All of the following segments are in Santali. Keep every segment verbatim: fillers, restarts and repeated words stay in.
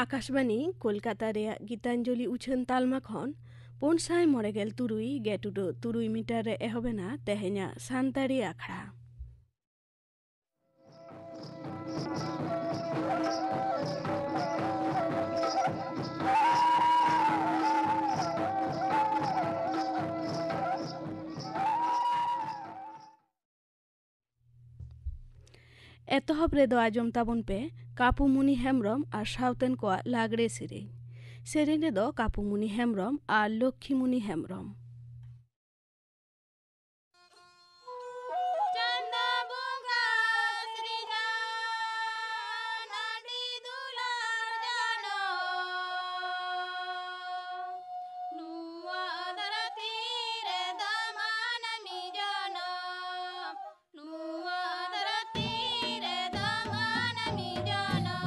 ᱟᱠᱟᱥᱵᱟᱱᱤ ᱠᱳᱞᱠᱟᱛᱟ ᱨᱮᱭᱟᱜ ᱜᱤᱛᱟᱧᱡᱚᱞᱤ ᱩᱪᱷᱟᱹᱱ ᱛᱟᱞᱢᱟ ᱠᱷᱚᱱ ᱯᱩᱱ ᱥᱟᱭ ᱢᱚᱬᱮ ᱜᱮᱞ ᱛᱩᱨᱩᱭ ᱜᱮᱴᱩᱰᱟᱹ ᱛᱩᱨᱩᱭ ᱢᱤᱴᱟᱨ ᱨᱮ ᱮᱦᱚᱵ ᱮᱱᱟ ᱛᱮᱦᱮᱧᱟᱜ ᱥᱟᱱᱛᱟᱲᱤ ᱟᱠᱷᱲᱟ᱾ ᱮᱛᱚᱦᱚᱵ ᱨᱮᱫᱚ ᱟᱸᱡᱚᱢ ᱛᱟᱵᱚᱱ ᱯᱮ ᱠᱟᱯᱩ ᱢᱩᱱᱤ ᱦᱮᱢᱵᱽᱨᱚᱢ ᱟᱨ ᱥᱟᱶᱛᱮᱱ ᱠᱚᱣᱟᱜ ᱞᱟᱜᱽᱲᱮ ᱥᱮᱨᱮᱧ᱾ ᱥᱮᱨᱮᱧ ᱨᱮᱫᱚ ᱠᱟᱯᱩ ᱢᱩᱱᱤ ᱦᱮᱢᱵᱽᱨᱚᱢ ᱟᱨ ᱞᱚᱠᱠᱷᱤ ᱢᱩᱱᱤ ᱦᱮᱢᱵᱽᱨᱚᱢ᱾ ᱪᱟᱸᱫᱟ ᱵᱚᱸᱜᱟ ᱥᱨᱤᱡᱟᱱ ᱟᱹᱰᱤ ᱫᱩᱞᱟᱹᱲ ᱡᱟᱱᱟᱢ, ᱱᱚᱣᱟ ᱫᱷᱟᱹᱨᱛᱤ ᱨᱮᱫᱚ ᱢᱟᱹᱱᱢᱤ ᱡᱟᱱᱟᱢ, ᱱᱚᱣᱟ ᱫᱷᱟᱹᱨᱛᱤ ᱨᱮᱫᱚ ᱢᱟᱹᱱᱢᱤ ᱡᱟᱱᱟᱢ᱾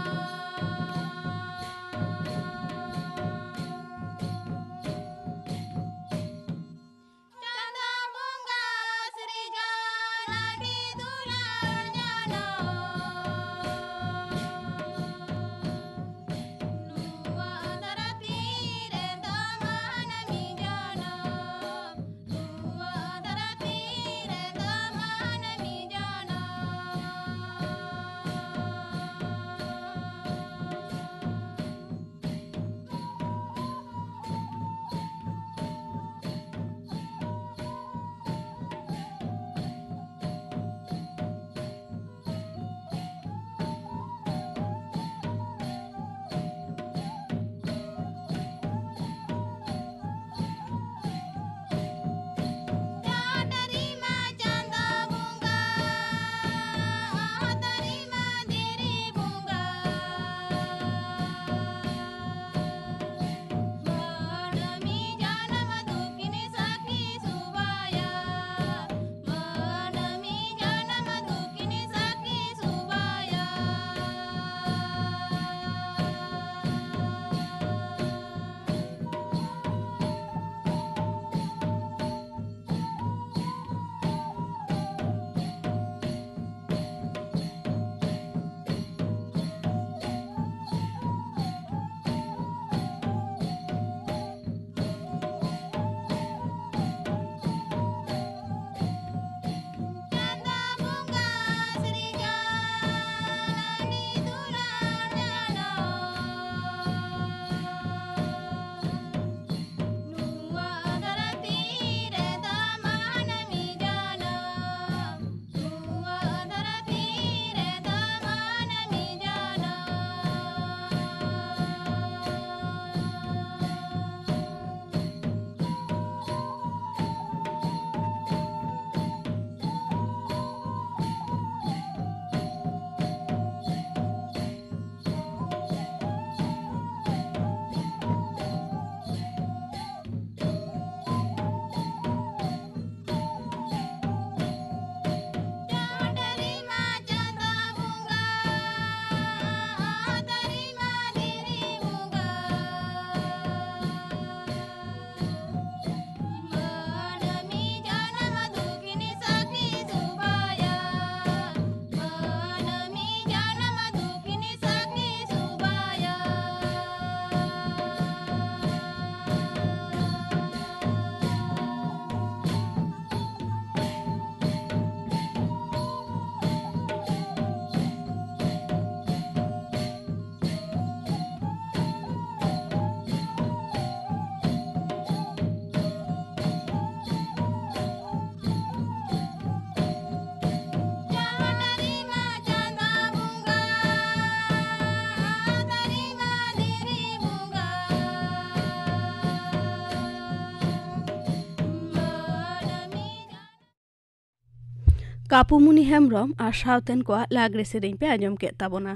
ᱠᱟᱯᱩᱢᱩᱱᱤ ᱦᱮᱢᱵᱽᱨᱚᱢ ᱟᱨ ᱥᱟᱶᱛᱮᱱ ᱠᱚᱣᱟᱜ ᱞᱟᱜᱽᱲᱮ ᱥᱮᱨᱮᱧ ᱯᱮ ᱟᱸᱡᱚᱢ ᱠᱮᱫ ᱛᱟᱵᱚᱱᱟ᱾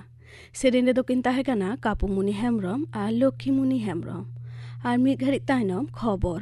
ᱥᱮᱨᱮᱧ ᱨᱮᱫᱚ ᱠᱤᱱ ᱛᱟᱦᱮᱸ ᱠᱟᱱᱟ ᱠᱟᱯᱩᱢᱩᱱᱤ ᱦᱮᱢᱵᱽᱨᱚᱢ ᱟᱨ ᱞᱚᱠᱠᱷᱤᱢᱩᱱᱤ ᱦᱮᱢᱵᱽᱨᱚᱢ᱾ ᱟᱨ ᱢᱤᱫ ᱜᱷᱟᱹᱲᱤᱡ ᱛᱟᱭᱱᱚᱢ ᱠᱷᱚᱵᱚᱨ᱾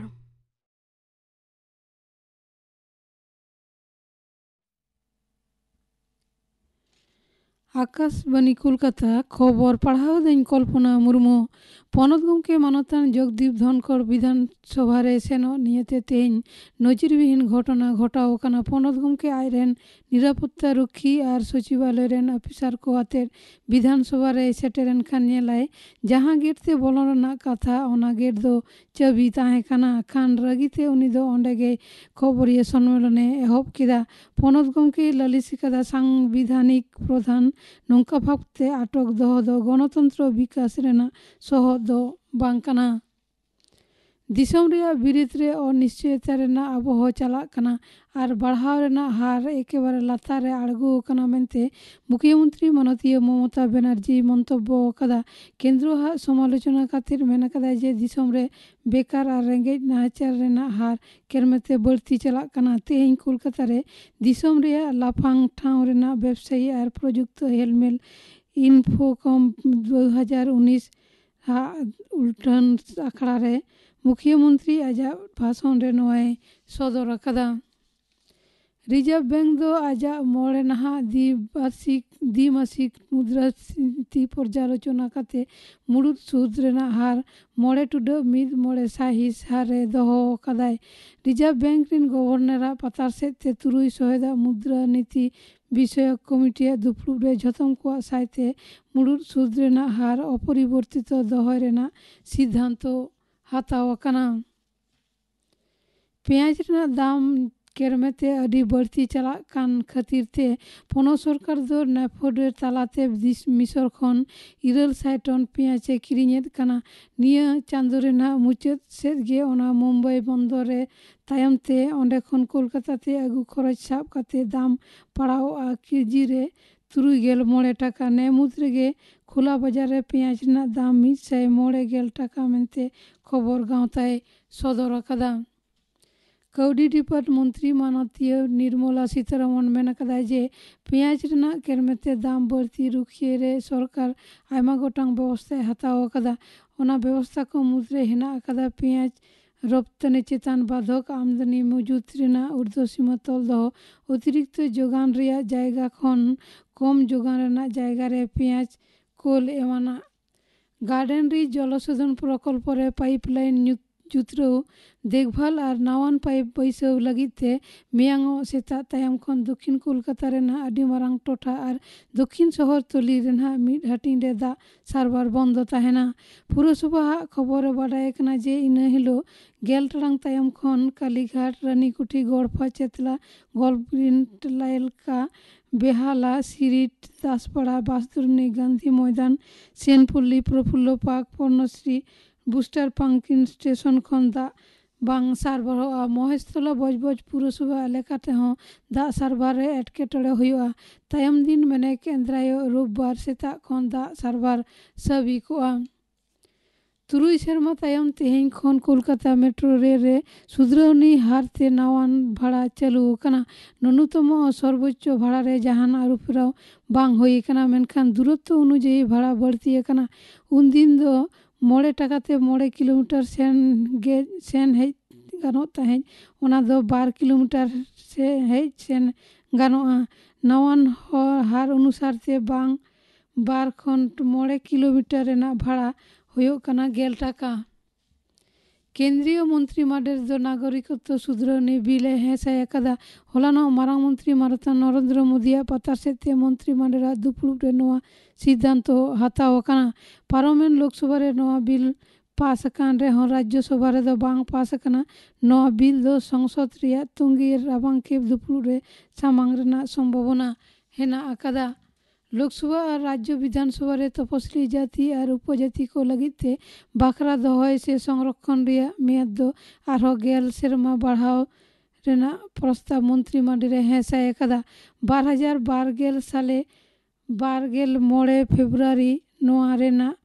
ᱟᱠᱟᱥᱵᱟᱱᱤ ᱠᱳᱞᱠᱟᱛᱟ, ᱠᱷᱚᱵᱚᱨ ᱯᱟᱲᱦᱟᱣ ᱫᱟᱹᱧ ᱠᱚᱞᱯᱚᱱᱟ ᱢᱩᱨᱢᱩ᱾ ᱯᱚᱱᱚᱛ ᱜᱚᱢᱠᱮ ᱢᱟᱱᱚᱛᱟᱱ ᱡᱚᱜᱽᱫᱤᱯ ᱫᱷᱚᱱᱠᱚᱨ ᱵᱤᱫᱷᱟᱱ ᱥᱚᱵᱷᱟ ᱨᱮ ᱥᱮᱱᱚᱜ ᱱᱤᱭᱟᱹᱛᱮ ᱛᱮᱦᱮᱧ ᱱᱚᱡᱤᱨ ᱵᱤᱦᱤᱱ ᱜᱷᱚᱴᱚᱱᱟ ᱜᱷᱚᱴᱟᱣ ᱟᱠᱟᱱᱟ᱾ ᱯᱚᱱᱚᱛ ᱜᱚᱢᱠᱮ ᱟᱡ ᱨᱮᱱ ᱱᱤᱨᱟᱯᱚᱛᱛᱟ ᱨᱚᱠᱷᱤ ᱟᱨ ᱥᱚᱪᱤᱵᱟᱞᱚᱭ ᱨᱮᱱ ᱚᱯᱷᱤᱥᱟᱨ ᱠᱚ ᱟᱛᱮ ᱵᱤᱫᱷᱟᱱ ᱥᱚᱵᱷᱟ ᱨᱮᱭ ᱥᱮᱴᱮᱨᱮᱱ ᱠᱷᱟᱱ ᱧᱮᱞᱟᱭ, ᱡᱟᱦᱟᱸ ᱜᱮᱴ ᱛᱮ ᱵᱚᱞᱚᱱ ᱨᱮᱱᱟᱜ ᱠᱟᱛᱷᱟ, ᱚᱱᱟ ᱜᱮᱴ ᱫᱚ ᱪᱟᱹᱵᱤ ᱛᱟᱦᱮᱸ ᱠᱟᱱᱟ᱾ ᱠᱷᱟᱱ ᱨᱟᱹᱜᱤ ᱛᱮ ᱩᱱᱤ ᱫᱚ ᱚᱸᱰᱮ ᱜᱮ ᱠᱷᱚᱵᱚᱨᱤᱭᱟᱹ ᱥᱚᱱᱢᱮᱞᱚᱱᱮ ᱮᱦᱚᱵ ᱠᱮᱫᱟ᱾ ᱯᱚᱱᱚᱛ ᱜᱚᱢᱠᱮᱭ ᱞᱟᱹᱞᱤᱥ ᱟᱠᱟᱫᱟ, ᱥᱟᱝᱵᱤᱫᱷᱟᱱᱤᱠ ᱯᱨᱚᱫᱷᱟᱱ ᱱᱚᱝᱠᱟ ᱵᱷᱟᱵᱽᱛᱮ ᱟᱴᱚᱠ ᱫᱚᱦᱚ ᱫᱚ ᱜᱚᱱᱚᱛᱚᱱᱛᱨᱚ ᱵᱤᱠᱟᱥ ᱨᱮᱱᱟᱜ ᱥᱚᱦᱚᱫ ᱫᱚ ᱵᱟᱝ ᱠᱟᱱᱟ᱾ ᱫᱤᱥᱚᱢ ᱨᱮᱭᱟᱜ ᱵᱤᱨᱤᱫ ᱨᱮ ᱚᱱᱤᱥᱪᱚᱭᱚᱛᱟ ᱨᱮᱱᱟᱜ ᱟᱵᱚᱦᱟᱣᱟ ᱪᱟᱞᱟᱜ ᱠᱟᱱᱟ ᱟᱨ ᱵᱟᱲᱦᱟᱣ ᱨᱮᱱᱟᱜ ᱦᱟᱨ ᱮᱠᱮᱵᱟᱨᱮ ᱞᱟᱛᱟᱨ ᱨᱮ ᱟᱬᱜᱚ ᱟᱠᱟᱱᱟ ᱢᱮᱱᱛᱮ ᱢᱩᱠᱷᱭᱚᱢᱚᱱᱛᱨᱤ ᱢᱟᱱᱚᱛᱤᱭᱟᱹ ᱢᱚᱢᱚᱛᱟ ᱵᱮᱱᱟᱨᱡᱤ ᱢᱚᱱᱛᱚᱵᱵᱚ ᱟᱠᱟᱫᱟ᱾ ᱠᱮᱱᱫᱨᱚ ᱦᱟᱜ ᱥᱚᱢᱟᱞᱳᱪᱚᱱᱟ ᱠᱟᱛᱮ ᱢᱮᱱ ᱟᱠᱟᱫᱟᱭ ᱡᱮ ᱫᱤᱥᱚᱢ ᱨᱮ ᱵᱮᱠᱟᱨ ᱟᱨ ᱨᱮᱸᱜᱮᱡ ᱱᱟᱦᱟᱪᱟᱨ ᱨᱮᱱᱟᱜ ᱦᱟᱨ ᱠᱮᱨᱢᱮᱛᱮ ᱵᱟᱹᱲᱛᱤ ᱪᱟᱞᱟᱜ ᱠᱟᱱᱟ᱾ ᱛᱮᱦᱮᱧ ᱠᱳᱞᱠᱟᱛᱟ ᱨᱮ ᱫᱤᱥᱚᱢ ᱨᱮᱭᱟᱜ ᱞᱟᱯᱷᱟᱝ ᱴᱷᱟᱶ ᱨᱮᱱᱟᱜ ᱵᱮᱵᱽᱥᱟᱭᱤ ᱟᱨ ᱯᱨᱚᱡᱩᱠᱛᱚ ᱦᱮᱞᱢᱮᱞ ᱤᱱᱯᱷᱳᱠᱚᱢ ᱫᱩ ᱦᱟᱡᱟᱨ ᱩᱱᱤᱥ ᱟᱜ ᱩᱞᱴᱟᱹᱱ ᱟᱠᱷᱲᱟ ᱨᱮ ᱢᱩᱠᱷᱭᱟᱹ ᱢᱚᱱᱛᱨᱤ ᱟᱡᱟᱜ ᱵᱷᱟᱥᱚᱱ ᱨᱮ ᱱᱚᱣᱟᱭ ᱥᱚᱫᱚᱨ ᱟᱠᱟᱫᱟ᱾ ᱨᱤᱡᱟᱨᱵᱷ ᱵᱮᱝᱠ ᱫᱚ ᱟᱡᱟᱜ ᱢᱚᱬᱮ ᱱᱟᱦᱟᱜ ᱫᱤᱵᱟᱥᱤᱠ, ᱫᱤᱢᱟᱥᱤᱠ ᱢᱩᱫᱽᱨᱟᱥᱯᱷᱤᱛᱤ ᱯᱚᱨᱡᱟᱞᱳᱪᱚᱱᱟ ᱠᱟᱛᱮ ᱢᱩᱲᱩᱫ ᱥᱩᱫ ᱨᱮᱱᱟᱜ ᱦᱟᱨ ᱢᱚᱬᱮ ᱴᱩᱰᱟᱹᱜ ᱢᱤᱫ ᱢᱚᱬᱮ ᱥᱟᱭᱦᱤᱸᱥ ᱦᱟᱨ ᱨᱮ ᱫᱚᱦᱚ ᱟᱠᱟᱫᱟᱭ᱾ ᱨᱤᱡᱟᱨᱵᱷ ᱵᱮᱝᱠ ᱨᱤᱱ ᱜᱚᱵᱷᱚᱨᱱᱚᱨᱟᱜ ᱯᱟᱛᱟᱨ ᱥᱮᱫ ᱛᱮ ᱛᱩᱨᱩᱭ ᱥᱚᱦᱮᱫᱟᱜ ᱢᱩᱫᱽᱨᱟ ᱱᱤᱛᱤ ᱵᱤᱥᱚᱭᱚᱠ ᱠᱚᱢᱤᱴᱤᱭᱟᱜ ᱫᱩᱯᱲᱩᱵ ᱨᱮ ᱡᱷᱚᱛᱚᱢ ᱠᱚᱣᱟᱜ ᱥᱟᱭᱛᱮ ᱢᱩᱲᱩᱫ ᱥᱩᱫ ᱨᱮᱱᱟᱜ ᱦᱟᱨ ᱚᱯᱚᱨᱤᱵᱚᱨᱛᱤᱛᱚ ᱫᱚᱦᱚᱭ ᱨᱮᱱᱟᱜ ᱥᱤᱫᱽᱫᱷᱟᱱᱛᱚ ᱦᱟᱛᱟᱣ ᱟᱠᱟᱱᱟ᱾ ᱯᱮᱸᱭᱟᱡᱽ ᱨᱮᱱᱟᱜ ᱫᱟᱢ ᱠᱮᱨᱢᱮᱛᱮ ᱟᱹᱰᱤ ᱵᱟᱹᱲᱛᱤ ᱪᱟᱞᱟᱜ ᱠᱟᱱ ᱠᱷᱟᱹᱛᱤᱨ ᱛᱮ ᱯᱚᱱᱚᱛ ᱥᱚᱨᱠᱟᱨ ᱫᱚ ᱱᱮᱯᱷᱳᱰ ᱛᱟᱞᱟᱛᱮ ᱫᱤᱥ-, ᱢᱤᱥᱚᱨ ᱠᱷᱚᱱ ᱤᱨᱟᱹᱞ ᱥᱟᱭ ᱴᱚᱱ ᱯᱮᱸᱭᱟᱡᱽ ᱮ ᱠᱤᱨᱤᱧᱮᱫ ᱠᱟᱱᱟ᱾ ᱱᱤᱭᱟᱹ ᱪᱟᱸᱫᱳ ᱨᱮᱱᱟᱜ ᱢᱩᱪᱟᱹᱫ ᱥᱮᱫ ᱜᱮ ᱚᱱᱟ ᱢᱩᱢᱵᱟᱭ ᱵᱚᱱᱫᱚᱨ ᱨᱮ ᱛᱟᱭᱚᱢ ᱛᱮ ᱚᱸᱰᱮ ᱠᱷᱚᱱ ᱠᱳᱞᱠᱟᱛᱟ ᱛᱮ ᱟᱹᱜᱩ ᱠᱷᱚᱨᱚᱪ ᱥᱟᱵ ᱠᱟᱛᱮ ᱫᱟᱢ ᱯᱟᱲᱟᱣᱚᱜᱼᱟ ᱠᱮᱡᱤ ᱨᱮ ᱛᱩᱨᱩᱭ ᱜᱮᱞ ᱢᱚᱬᱮ ᱴᱟᱠᱟ᱾ ᱱᱮ ᱢᱩᱫᱽ ᱨᱮᱜᱮ ᱠᱷᱩᱞᱟ ᱵᱟᱡᱟᱨ ᱨᱮ ᱯᱮᱸᱭᱟᱡᱽ ᱨᱮᱱᱟᱜ ᱫᱟᱢ ᱢᱤᱫ ᱥᱟᱭ ᱢᱚᱬᱮ ᱜᱮᱞ ᱴᱟᱠᱟ ᱢᱮᱱᱛᱮ ᱠᱷᱚᱵᱚᱨ ᱜᱟᱶᱛᱟᱭ ᱥᱚᱫᱚᱨ ᱟᱠᱟᱫᱟ᱾ ᱠᱟᱹᱣᱰᱤ ᱰᱤᱯᱟᱨᱴ ᱢᱚᱱᱛᱨᱤ ᱢᱟᱱᱚᱛᱤᱭᱟᱹ ᱱᱤᱨᱢᱚᱞᱟ ᱥᱤᱛᱟᱨᱟᱢᱚᱱ ᱢᱮᱱ ᱟᱠᱟᱫᱟ ᱡᱮ ᱯᱮᱸᱭᱟᱡᱽ ᱨᱮᱱᱟᱜ ᱠᱮᱨᱢᱮᱛᱮ ᱫᱟᱢ ᱵᱟᱹᱲᱛᱤ ᱨᱩᱠᱷᱤᱭᱟᱹ ᱨᱮ ᱥᱚᱨᱠᱟᱨ ᱟᱭᱢᱟ ᱜᱚᱴᱟᱝ ᱵᱮᱵᱚᱥᱛᱷᱟᱭ ᱦᱟᱛᱟᱣ ᱟᱠᱟᱫᱟ᱾ ᱚᱱᱟ ᱵᱮᱵᱚᱥᱛᱷᱟ ᱠᱚ ᱢᱩᱫᱽᱨᱮ ᱦᱮᱱᱟᱜ ᱟᱠᱟᱫᱟ ᱯᱮᱸᱭᱟᱡᱽ ᱨᱚᱯᱛᱟᱱᱤ ᱪᱮᱛᱟᱱ ᱵᱟᱫᱷᱚᱠ, ᱟᱢᱫᱟᱱᱤ ᱢᱚᱡᱩᱛ ᱨᱮᱱᱟᱜ ᱩᱨᱫᱷᱚ ᱥᱤᱢᱟ ᱛᱚᱞ ᱫᱚᱦᱚ, ᱚᱛᱤᱨᱤᱠᱛᱚ ᱡᱳᱜᱟᱱ ᱨᱮᱭᱟᱜ ᱡᱟᱭᱜᱟ ᱠᱷᱚᱱ ᱠᱚᱢ ᱡᱳᱜᱟᱱ ᱨᱮᱱᱟᱜ ᱡᱟᱭᱜᱟ ᱨᱮ ᱯᱮᱸᱭᱟᱡᱽ ᱠᱳᱞ ᱮᱢᱟᱱᱟᱜ᱾ ᱜᱟᱨᱰᱮᱱ ᱨᱤᱪ ᱡᱚᱞᱚᱥᱳᱫᱷᱚᱱ ᱯᱨᱚᱠᱚᱞᱯᱚ ᱨᱮ ᱯᱟᱭᱤᱯ ᱞᱟᱭᱤᱱ ᱧᱩᱛ-, ᱡᱩᱛᱨᱟᱹᱣ, ᱫᱮᱠᱷᱵᱷᱟᱞ ᱟᱨ ᱱᱟᱣᱟᱱ ᱯᱟᱭᱤᱯ ᱵᱟᱹᱭᱥᱟᱹᱣ ᱞᱟᱹᱜᱤᱫ ᱛᱮ ᱢᱮᱭᱟᱝᱚᱜ ᱥᱮᱛᱟᱜ ᱛᱟᱭᱚᱢ ᱠᱷᱚᱱ ᱫᱚᱠᱷᱤᱱ ᱠᱳᱞᱠᱟᱛᱟ ᱨᱮᱱᱟᱜ ᱟᱹᱰᱤ ᱢᱟᱨᱟᱝ ᱴᱚᱴᱷᱟ ᱟᱨ ᱫᱚᱠᱷᱤᱱ ᱥᱚᱦᱚᱨ ᱛᱚᱞᱤ ᱨᱮᱱᱟᱜ ᱢᱤᱫ ᱦᱟᱹᱴᱤᱧ ᱨᱮ ᱫᱟᱜ ᱥᱟᱨᱵᱷᱟᱨ ᱵᱚᱱᱫᱚ ᱛᱟᱦᱮᱱᱟ᱾ ᱯᱩᱨᱚᱥᱚᱵᱷᱟ ᱦᱟᱜ ᱠᱷᱚᱵᱚᱨ ᱨᱮ ᱵᱟᱰᱟᱭ ᱠᱟᱱᱟ ᱡᱮ ᱤᱱᱟᱹ ᱦᱤᱞᱳᱜ ᱜᱮᱞ ᱴᱟᱲᱟᱝ ᱛᱟᱭᱚᱢ ᱠᱷᱚᱱ ᱠᱟᱞᱤᱜᱷᱟᱴ, ᱨᱟᱱᱤᱠᱩᱴᱷᱤ, ᱜᱚᱲᱯᱷᱟ, ᱪᱮᱛᱞᱟ, ᱜᱚᱞᱯᱨᱤᱱᱴ, ᱞᱟᱭᱞᱠᱟ, ᱵᱮᱦᱟᱞᱟ, ᱥᱤᱨᱤᱴ, ᱫᱟᱥᱯᱟᱲᱟ, ᱵᱟᱥᱫᱩᱨᱱᱤ, ᱜᱟᱱᱫᱷᱤ ᱢᱚᱭᱫᱟᱱ, ᱥᱮᱱᱯᱚᱞᱞᱤ, ᱯᱨᱚᱯᱷᱩᱞᱞᱚ ᱯᱟᱨᱠ, ᱯᱚᱨᱱᱚᱥᱨᱤ, ᱵᱩᱥᱴᱟᱨ ᱯᱟᱢᱯᱠᱤᱱ ᱥᱴᱮᱥᱚᱱ ᱠᱷᱚᱱ ᱫᱟᱜ ᱵᱟᱝ ᱥᱟᱨᱵᱟᱨᱚᱜᱼᱟ᱾ ᱢᱚᱦᱮᱥᱛᱚᱞᱟ ᱵᱚᱡᱽᱵᱚᱡᱽ ᱯᱩᱨᱚᱥᱚᱵᱷᱟ ᱮᱞᱟᱠᱟ ᱛᱮᱦᱚᱸ ᱫᱟᱜ ᱥᱟᱨᱵᱟᱨ ᱨᱮ ᱮᱴᱠᱮᱴᱚᱬᱮ ᱦᱩᱭᱩᱜᱼᱟ᱾ ᱛᱟᱭᱚᱢ ᱫᱤᱱ ᱢᱮᱱᱮᱠ ᱮᱱᱫᱨᱟᱭᱚ ᱨᱳᱵᱵᱟᱨ ᱥᱮᱛᱟᱜ ᱠᱷᱚᱱ ᱫᱟᱜ ᱥᱟᱨᱵᱟᱨ ᱥᱟᱹᱵᱤᱠᱚᱜᱼᱟ᱾ ᱛᱩᱨᱩᱭ ᱥᱮᱨᱢᱟ ᱛᱟᱭᱚᱢ ᱛᱮᱦᱮᱧ ᱠᱷᱚᱱ ᱠᱳᱞᱠᱟᱛᱟ ᱢᱮᱴᱨᱳ ᱨᱮᱞ ᱨᱮ ᱥᱩᱫᱷᱨᱟᱹᱣᱱᱤ ᱦᱟᱨ ᱛᱮ ᱱᱟᱣᱟᱱ ᱵᱷᱟᱲᱟ ᱪᱟᱹᱞᱩ ᱟᱠᱟᱱᱟ᱾ ᱱᱩᱱᱩᱛᱚᱢᱚ ᱥᱚᱨᱵᱳᱪᱪᱚ ᱵᱷᱟᱲᱟ ᱨᱮ ᱡᱟᱦᱟᱱ ᱟᱹᱨᱩᱯᱷᱮᱨᱟᱣ ᱵᱟᱝ ᱦᱩᱭ ᱟᱠᱟᱱᱟ, ᱢᱮᱱᱠᱷᱟᱱ ᱫᱩᱨᱚᱛᱛᱚ ᱚᱱᱩᱡᱟᱭᱤ ᱵᱷᱟᱲᱟ ᱵᱟᱹᱲᱛᱤ ᱟᱠᱟᱱᱟ᱾ ᱩᱱᱫᱤᱱ ᱫᱚ ᱢᱚᱬᱮ ᱴᱟᱠᱟ ᱛᱮ ᱢᱚᱬᱮ ᱠᱤᱞᱳᱢᱤᱴᱟᱨ ᱥᱮᱱ ᱜᱮ ᱥᱮᱱ ᱦᱮᱡ ᱜᱟᱱᱚᱜ ᱛᱟᱦᱮᱸᱫ, ᱚᱱᱟ ᱫᱚ ᱵᱟᱨ ᱠᱤᱞᱳᱢᱤᱴᱟᱨ ᱥᱮ ᱦᱮᱡ ᱥᱮᱱ ᱜᱟᱱᱚᱜᱼᱟ᱾ ᱱᱟᱣᱟᱱ ᱦᱚᱨ ᱦᱟᱨ ᱚᱱᱩᱥᱟᱨ ᱛᱮ ᱵᱟᱝ ᱵᱟᱨ ᱠᱷᱚᱱ ᱢᱚᱬᱮ ᱠᱤᱞᱳᱢᱤᱴᱟᱨ ᱨᱮᱱᱟᱜ ᱵᱷᱟᱲᱟ ᱦᱩᱭᱩᱜ ᱠᱟᱱᱟ ᱜᱮᱞ ᱴᱟᱠᱟ᱾ ᱠᱮᱱᱫᱨᱤᱭᱚ ᱢᱚᱱᱛᱨᱤ ᱢᱟᱰᱮᱨ ᱫᱚ ᱱᱟᱜᱚᱨᱤᱠᱚᱛᱛᱚ ᱥᱩᱫᱷᱨᱟᱹᱣᱱᱤ ᱵᱤᱞ ᱮ ᱦᱮᱸ ᱥᱟᱭ ᱟᱠᱟᱫᱟ᱾ ᱦᱚᱞᱟᱱᱚᱜ ᱢᱟᱨᱟᱝ ᱢᱚᱱᱛᱨᱤ ᱢᱟᱱᱚᱛᱟᱱ ᱱᱚᱨᱮᱱᱫᱨᱚ ᱢᱳᱫᱤᱭᱟᱜ ᱯᱟᱛᱟᱨ ᱥᱮᱫ ᱛᱮ ᱢᱚᱱᱛᱨᱤ ᱢᱟᱰᱮᱨᱟᱜ ᱫᱩᱯᱲᱩᱵ ᱨᱮ ᱱᱚᱣᱟ ᱥᱤᱫᱽᱫᱷᱟᱱᱛᱚ ᱦᱟᱛᱟᱣ ᱟᱠᱟᱱᱟ᱾ ᱯᱟᱨᱚᱢᱮᱱ ᱞᱳᱠᱥᱚᱵᱷᱟ ᱨᱮ ᱱᱚᱣᱟ ᱵᱤᱞ ᱯᱟᱥ ᱟᱠᱟᱱ ᱨᱮᱦᱚᱸ ᱨᱟᱡᱽᱡᱚ ᱥᱚᱵᱷᱟ ᱨᱮᱫᱚ ᱵᱟᱝ ᱯᱟᱥ ᱟᱠᱟᱱᱟ᱾ ᱱᱚᱣᱟ ᱵᱤᱞ ᱫᱚ ᱥᱚᱝᱥᱚᱫ ᱨᱮᱭᱟᱜ ᱛᱚᱸᱜᱮ ᱨᱟᱵᱟᱝ ᱠᱷᱮᱯ ᱫᱩᱯᱲᱩᱵ ᱨᱮ ᱥᱟᱢᱟᱝ ᱨᱮᱱᱟᱜ ᱥᱚᱢᱵᱷᱚᱵᱚᱱᱟ ᱦᱮᱱᱟᱜ ᱟᱠᱟᱫᱟ᱾ ᱞᱳᱠᱥᱚᱵᱷᱟ ᱟᱨ ᱨᱟᱡᱽᱡᱚ ᱵᱤᱫᱷᱟᱱ ᱥᱚᱵᱷᱟ ᱨᱮ ᱛᱚᱯᱚᱥᱤᱞᱤ ᱡᱟᱹᱛᱤ ᱟᱨ ᱩᱯᱚᱡᱟᱹᱛᱤ ᱠᱚ ᱞᱟᱹᱜᱤᱫ ᱛᱮ ᱵᱟᱠᱷᱨᱟ ᱫᱚᱦᱚᱭ ᱥᱮ ᱥᱚᱝᱨᱚᱠᱷᱚᱱ ᱨᱮᱭᱟᱜ ᱢᱮᱭᱟᱫ ᱫᱚ ᱟᱨᱦᱚᱸ ᱜᱮᱞ ᱥᱮᱨᱢᱟ ᱵᱟᱲᱦᱟᱣ ᱨᱮᱱᱟᱜ ᱯᱨᱚᱥᱛᱟᱵ ᱢᱚᱱᱛᱨᱤ ᱢᱟᱰᱮᱨ ᱮ ᱦᱮᱸ ᱥᱟᱭ ᱟᱠᱟᱫᱟ᱾ ᱵᱟᱨ ᱦᱟᱡᱟᱨ ᱵᱟᱨ ᱜᱮᱞ ᱥᱟᱞᱮ ᱵᱟᱨ ᱜᱮᱞ ᱢᱚᱬᱮ ᱯᱷᱮᱵᱽᱨᱩᱣᱟᱨᱤ ᱱᱚᱣᱟ ᱨᱮᱱᱟᱜ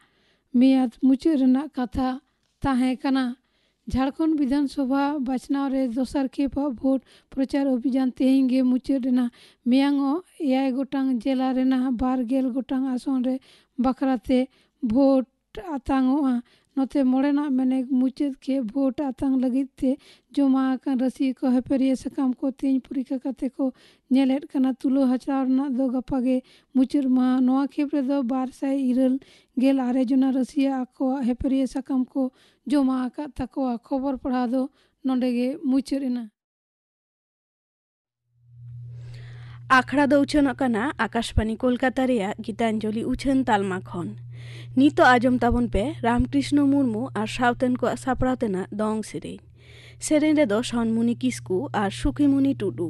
ᱢᱮᱭᱟᱫ ᱢᱩᱪᱟᱹᱫ ᱨᱮᱱᱟᱜ ᱠᱟᱛᱷᱟ ᱛᱟᱦᱮᱸ ᱠᱟᱱᱟ᱾ ᱡᱷᱟᱲᱠᱷᱚᱸᱰ ᱵᱤᱫᱷᱟᱱ ᱥᱚᱵᱷᱟ ᱵᱟᱪᱷᱱᱟᱣ ᱨᱮ ᱫᱚᱥᱟᱨ ᱠᱷᱮᱯ ᱟᱜ ᱵᱷᱳᱴ ᱯᱨᱚᱪᱟᱨ ᱚᱵᱷᱤᱡᱟᱱ ᱛᱮᱦᱮᱧ ᱜᱮ ᱢᱩᱪᱟᱹᱫ ᱮᱱᱟ᱾ ᱢᱮᱭᱟᱝᱚᱜ ᱮᱭᱟᱭ ᱜᱚᱴᱟᱝ ᱡᱮᱞᱟ ᱨᱮᱱᱟᱜ ᱵᱟᱨ ᱜᱮᱞ ᱜᱚᱴᱟᱝ ᱟᱥᱚᱱ ᱨᱮ ᱵᱟᱠᱷᱨᱟ ᱛᱮ ᱵᱷᱳᱴ ᱟᱛᱟᱝᱚᱜᱼᱟ᱾ ᱱᱚᱛᱮ ᱢᱚᱬᱮᱱᱟᱜ ᱢᱮᱱᱮᱠ ᱢᱩᱪᱟᱹᱫ ᱠᱷᱮᱯ ᱵᱷᱳᱴ ᱟᱛᱟᱝ ᱞᱟᱹᱜᱤᱫ ᱛᱮ ᱡᱚᱢᱟ ᱟᱠᱟᱱ ᱨᱟᱹᱥᱤ ᱠᱚ ᱦᱮᱯᱮᱨᱤᱭᱟᱹ ᱥᱟᱠᱟᱢ ᱠᱚ ᱛᱮᱧ ᱯᱚᱨᱤᱠᱷᱟ ᱠᱟᱛᱮ ᱠᱚ ᱧᱮᱞᱮᱫ ᱠᱟᱱᱟ᱾ ᱛᱩᱞᱟᱹ ᱦᱟᱪᱟᱣ ᱨᱮᱱᱟᱜ ᱫᱚ ᱜᱟᱯᱟ ᱜᱮ ᱢᱩᱪᱟᱹᱫ ᱢᱟᱦᱟ᱾ ᱱᱚᱣᱟ ᱠᱷᱮᱯ ᱨᱮᱫᱚ ᱵᱟᱨ ᱥᱟᱭ ᱤᱨᱟᱹᱞ ᱜᱮᱞ ᱟᱨᱮ ᱡᱚᱱᱟ ᱨᱟᱹᱥᱤᱭᱟᱹ ᱟᱠᱚᱣᱟᱜ ᱦᱮᱯᱮᱨᱤᱭᱟᱹ ᱥᱟᱠᱟᱢ ᱠᱚ ᱡᱚᱢᱟ ᱟᱠᱟᱫ ᱛᱟᱠᱚᱣᱟ᱾ ᱠᱷᱚᱵᱚᱨ ᱯᱟᱲᱦᱟᱣ ᱫᱚ ᱱᱚᱰᱮ ᱜᱮ ᱢᱩᱪᱟᱹᱫ ᱮᱱᱟ᱾ ᱟᱠᱷᱲᱟ ᱫᱚ ᱩᱪᱷᱟᱹᱱᱚᱜ ᱠᱟᱱᱟ ᱟᱠᱟᱥᱵᱟᱱᱤ ᱠᱳᱞᱠᱟᱛᱟ ᱨᱮᱭᱟᱜ ᱜᱤᱛᱟᱧᱡᱚᱞᱤ ᱩᱪᱷᱟᱹᱱ ᱛᱟᱞᱢᱟ ᱠᱷᱚᱱ᱾ ᱱᱤᱛᱚᱜ ᱟᱸᱡᱚᱢ ᱛᱟᱵᱚᱱ ᱯᱮ ᱨᱟᱢᱠᱨᱤᱥᱱᱚ ᱢᱩᱨᱢᱩ ᱟᱨ ᱥᱟᱶᱛᱮᱱ ᱠᱚᱣᱟᱜ ᱥᱟᱯᱲᱟᱣ ᱛᱮᱱᱟᱜ ᱫᱚᱝ ᱥᱮᱨᱮᱧ᱾ ᱥᱮᱨᱮᱧ ᱨᱮᱫᱚ ᱥᱚᱱᱢᱩᱱᱤ ᱠᱤᱥᱠᱩ ᱟᱨ ᱥᱩᱠᱷᱤᱢᱩᱱᱤ ᱴᱩᱰᱩ᱾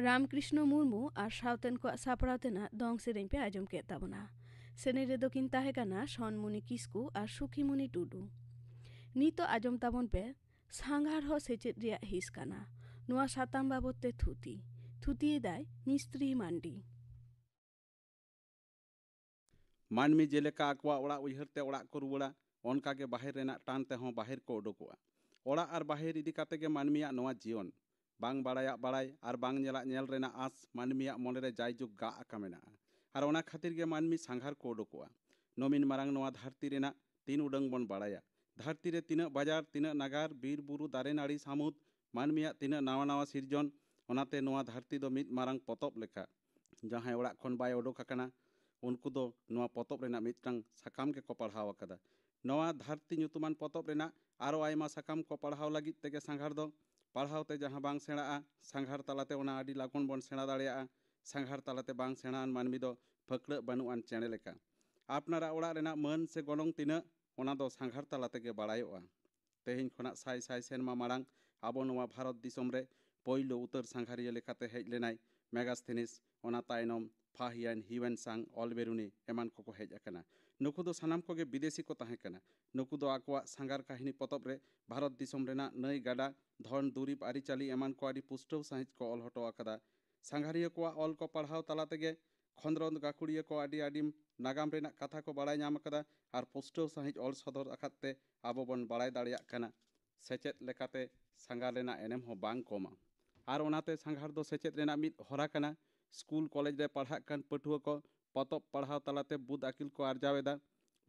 ᱨᱟᱢᱠᱨᱤᱥᱱᱚ ᱢᱩᱨᱢᱩ ᱟᱨ ᱥᱟᱶᱛᱮᱱ ᱠᱚᱣᱟᱜ ᱥᱟᱯᱲᱟᱣ ᱛᱮᱱᱟᱜ ᱫᱚᱝ ᱥᱮᱨᱮᱧ ᱯᱮ ᱟᱸᱡᱚᱢ ᱠᱮᱫ ᱛᱟᱵᱚᱱᱟ᱾ ᱥᱮᱨᱮᱧ ᱨᱮᱫᱚ ᱠᱤᱱ ᱛᱟᱦᱮᱸ ᱠᱟᱱᱟ ᱥᱚᱱᱢᱩᱱᱤ ᱠᱤᱥᱠᱩ ᱟᱨ ᱥᱩᱠᱷᱤᱢᱩᱱᱤ ᱴᱩᱰᱩ᱾ ᱱᱤᱛᱚᱜ ᱟᱸᱡᱚᱢ ᱛᱟᱵᱚᱱ ᱯᱮ ᱥᱟᱸᱜᱷᱟᱨ ᱦᱚᱸ ᱥᱮᱪᱮᱫ ᱨᱮᱭᱟᱜ ᱦᱤᱸᱥ ᱠᱟᱱᱟ᱾ ᱱᱚᱣᱟ ᱥᱟᱛᱟᱢ ᱵᱟᱵᱚᱫ ᱛᱮ ᱛᱷᱩᱛᱤ᱾ ᱛᱷᱩᱛᱤᱭᱮᱫᱟᱭ ᱢᱤᱥᱛᱨᱤ ᱢᱟᱱᱰᱤ᱾ ᱢᱟᱹᱱᱢᱤ ᱡᱮᱞᱮᱠᱟ ᱟᱠᱚᱣᱟᱜ ᱚᱲᱟᱜ ᱩᱭᱦᱟᱹᱨ ᱛᱮ ᱚᱲᱟᱜ ᱠᱚ ᱨᱩᱣᱟᱹᱲᱟ, ᱚᱱᱠᱟ ᱜᱮ ᱵᱟᱦᱮᱨ ᱨᱮᱱᱟᱜ ᱴᱟᱱ ᱛᱮᱦᱚᱸ ᱵᱟᱦᱮᱨ ᱠᱚ ᱩᱰᱩᱠᱚᱜᱼᱟ᱾ ᱚᱲᱟᱜ ᱟᱨ ᱵᱟᱦᱮᱨ ᱤᱫᱤ ᱠᱟᱛᱮ ᱜᱮ ᱢᱟᱹᱱᱢᱤᱭᱟᱜ ᱱᱚᱣᱟ ᱡᱤᱭᱚᱱ᱾ ᱵᱟᱝ ᱵᱟᱲᱟᱭᱟᱜ ᱵᱟᱲᱟᱭ ᱟᱨ ᱵᱟᱝ ᱧᱮᱞᱟᱜ ᱧᱮᱞ ᱨᱮᱱᱟᱜ ᱟᱸᱥ ᱢᱟᱹᱱᱢᱤᱭᱟᱜ ᱢᱚᱱᱮᱨᱮ ᱡᱟᱭᱡᱩᱜᱽ ᱜᱟᱜ ᱟᱠᱟ ᱢᱮᱱᱟᱜᱼᱟ᱾ ᱟᱨ ᱚᱱᱟ ᱠᱷᱟᱹᱛᱤᱨ ᱜᱮ ᱢᱟᱹᱱᱢᱤ ᱥᱟᱸᱜᱷᱟᱨ ᱠᱚ ᱩᱰᱩᱠᱚᱜᱼᱟ᱾ ᱱᱚᱢᱤᱱ ᱢᱟᱨᱟᱝ ᱱᱚᱣᱟ ᱫᱷᱟᱹᱨᱛᱤ ᱨᱮᱱᱟᱜ ᱛᱤᱱ ᱩᱰᱟᱹᱝ ᱵᱚᱱ ᱵᱟᱲᱟᱭᱟ᱾ ᱫᱷᱟᱹᱨᱛᱤ ᱨᱮ ᱛᱤᱱᱟᱹᱜ ᱵᱟᱡᱟᱨ, ᱛᱤᱱᱟᱹᱜ ᱱᱟᱜᱟᱨ, ᱵᱤᱨ ᱵᱩᱨᱩ, ᱫᱟᱨᱮ ᱱᱟᱹᱲᱤ, ᱥᱟᱹᱢᱩᱫ, ᱢᱟᱹᱱᱢᱤᱭᱟᱜ ᱛᱤᱱᱟᱹᱜ ᱱᱟᱣᱟ ᱱᱟᱣᱟ ᱥᱤᱨᱡᱚᱱ, ᱚᱱᱟᱛᱮ ᱱᱚᱣᱟ ᱫᱷᱟᱹᱨᱛᱤ ᱫᱚ ᱢᱤᱫ ᱢᱟᱨᱟᱝ ᱯᱚᱛᱚᱵ ᱞᱮᱠᱟ᱾ ᱡᱟᱦᱟᱸᱭ ᱚᱲᱟᱜ ᱠᱷᱚᱱ ᱵᱟᱭ ᱚᱰᱚᱠ ᱟᱠᱟᱱᱟ, ᱩᱱᱠᱩ ᱫᱚ ᱱᱚᱣᱟ ᱯᱚᱛᱚᱵ ᱨᱮᱱᱟᱜ ᱢᱤᱫᱴᱟᱝ ᱥᱟᱠᱟᱢ ᱜᱮᱠᱚ ᱯᱟᱲᱦᱟᱣ ᱟᱠᱟᱫᱟ᱾ ᱱᱚᱣᱟ ᱫᱷᱟᱹᱨᱛᱤ ᱧᱩᱛᱩᱢᱟᱱ ᱯᱚᱛᱚᱵ ᱨᱮᱱᱟᱜ ᱟᱨᱚ ᱟᱭᱢᱟ ᱥᱟᱠᱟᱢ ᱠᱚ ᱯᱟᱲᱦᱟᱣ ᱞᱟᱹᱜᱤᱫ ᱛᱮᱜᱮ ᱥᱟᱸᱜᱷᱟᱨ ᱫᱚ᱾ ᱯᱟᱲᱦᱟᱣ ᱛᱮ ᱡᱟᱦᱟᱸ ᱵᱟᱝ ᱥᱮᱬᱟᱜᱼᱟ, ᱥᱟᱸᱜᱷᱟᱨ ᱛᱟᱞᱟᱛᱮ ᱚᱱᱟ ᱟᱹᱰᱤ ᱞᱚᱜᱚᱱ ᱵᱚᱱ ᱥᱮᱬᱟ ᱫᱟᱲᱮᱭᱟᱜᱼᱟ᱾ ᱥᱟᱸᱜᱷᱟᱨ ᱛᱟᱞᱟᱛᱮ ᱵᱟᱝ ᱥᱮᱬᱟᱣᱟᱱ ᱢᱟᱹᱱᱢᱤ ᱫᱚ ᱯᱷᱟᱹᱠᱲᱟᱹᱜ ᱵᱟᱹᱱᱩᱜ ᱟᱱ ᱪᱮᱬᱮ ᱞᱮᱠᱟ᱾ ᱟᱯᱱᱟᱨᱟᱜ ᱚᱲᱟᱜ ᱨᱮᱱᱟᱜ ᱢᱟᱹᱱ ᱥᱮ ᱜᱚᱱᱚᱝ ᱛᱤᱱᱟᱹᱜ, ᱚᱱᱟ ᱫᱚ ᱥᱟᱸᱜᱷᱟᱨ ᱛᱟᱞᱟ ᱛᱮᱜᱮ ᱵᱟᱲᱟᱭᱚᱜᱼᱟ᱾ ᱛᱮᱦᱮᱧ ᱠᱷᱚᱱᱟᱜ ᱥᱟᱭ ᱥᱟᱭ ᱥᱮᱨᱢᱟ ᱢᱟᱲᱟᱝ ᱟᱵᱚ ᱱᱚᱣᱟ ᱵᱷᱟᱨᱚᱛ ᱫᱤᱥᱚᱢ ᱨᱮ ᱯᱳᱭᱞᱳ ᱩᱛᱟᱹᱨ ᱥᱟᱸᱜᱷᱟᱨᱤᱭᱟᱹ ᱞᱮᱠᱟᱛᱮ ᱦᱮᱡ ᱞᱮᱱᱟᱭ ᱢᱮᱜᱟᱥᱛᱷᱮᱱᱤᱥ᱾ ᱚᱱᱟ ᱛᱟᱭᱱᱚᱢ ᱯᱷᱟᱦᱤᱭᱟᱱ, ᱦᱤᱣᱮᱱ ᱥᱟᱝ, ᱚᱞᱵᱮᱨᱩᱱᱤ ᱮᱢᱟᱱ ᱠᱚᱠᱚ ᱦᱮᱡ ᱟᱠᱟᱱᱟ᱾ ᱱᱩᱠᱩ ᱫᱚ ᱥᱟᱱᱟᱢ ᱠᱚᱜᱮ ᱵᱤᱫᱮᱥᱤ ᱠᱚ ᱛᱟᱦᱮᱸ ᱠᱟᱱᱟ᱾ ᱱᱩᱠᱩ ᱫᱚ ᱟᱠᱚᱣᱟᱜ ᱥᱟᱸᱜᱷᱟᱨ ᱠᱟᱹᱦᱱᱤ ᱯᱚᱛᱚᱵ ᱨᱮ ᱵᱷᱟᱨᱚᱛ ᱫᱤᱥᱚᱢ ᱨᱮᱱᱟᱜ ᱱᱟᱹᱭ ᱜᱟᱰᱟ, ᱫᱷᱚᱱ ᱫᱩᱨᱤᱵᱽ, ᱟᱹᱨᱤᱪᱟᱹᱞᱤ ᱮᱢᱟᱱ ᱠᱚ ᱟᱹᱰᱤ ᱯᱩᱥᱴᱟᱹᱣ ᱥᱟᱺᱦᱤᱡ ᱠᱚ ᱚᱞ ᱦᱚᱴᱚ ᱟᱠᱟᱫᱟ᱾ ᱥᱟᱸᱜᱷᱟᱨᱤᱭᱟᱹ ᱠᱚᱣᱟᱜ ᱚᱞ ᱠᱚ ᱯᱟᱲᱦᱟᱣ ᱛᱟᱞᱟ ᱛᱮᱜᱮ ᱠᱷᱚᱸᱫᱽᱨᱚᱸᱫᱽ ᱜᱟᱹᱠᱷᱩᱲᱤᱭᱟᱹ ᱠᱚ ᱟᱹᱰᱤ ᱟᱹᱰᱤ ᱱᱟᱜᱟᱢ ᱨᱮᱱᱟᱜ ᱠᱟᱛᱷᱟ ᱠᱚ ᱵᱟᱲᱟᱭ ᱧᱟᱢ ᱟᱠᱟᱫᱟ ᱟᱨ ᱯᱩᱥᱴᱟᱹᱣ ᱥᱟᱺᱦᱤᱡ ᱚᱞ ᱥᱚᱫᱚᱨ ᱟᱠᱟᱫ ᱛᱮ ᱟᱵᱚ ᱵᱚᱱ ᱵᱟᱲᱟᱭ ᱫᱟᱲᱮᱭᱟᱜ ᱠᱟᱱᱟ᱾ ᱥᱮᱪᱮᱫ ᱞᱮᱠᱟᱛᱮ ᱥᱟᱸᱜᱷᱟᱨ ᱨᱮᱱᱟᱜ ᱮᱱᱮᱢ ᱦᱚᱸ ᱵᱟᱝ ᱠᱚᱢᱟ᱾ ᱟᱨ ᱚᱱᱟᱛᱮ ᱥᱟᱸᱜᱷᱟᱨ ᱫᱚ ᱥᱮᱪᱮᱫ ᱨᱮᱱᱟᱜ ᱢᱤᱫ ᱦᱚᱨᱟ ᱠᱟᱱᱟ᱾ ᱥᱠᱩᱞ ᱠᱚᱞᱮᱡᱽ ᱨᱮ ᱯᱟᱲᱦᱟᱜ ᱠᱟᱱ ᱯᱟᱹᱴᱷᱩᱣᱟᱹ ᱠᱚ ᱯᱚᱛᱚᱵ ᱯᱟᱲᱦᱟᱣ ᱛᱟᱞᱟᱛᱮ ᱵᱩᱫ ᱟᱹᱠᱤᱞ ᱠᱚ ᱟᱨᱡᱟᱣ ᱮᱫᱟ᱾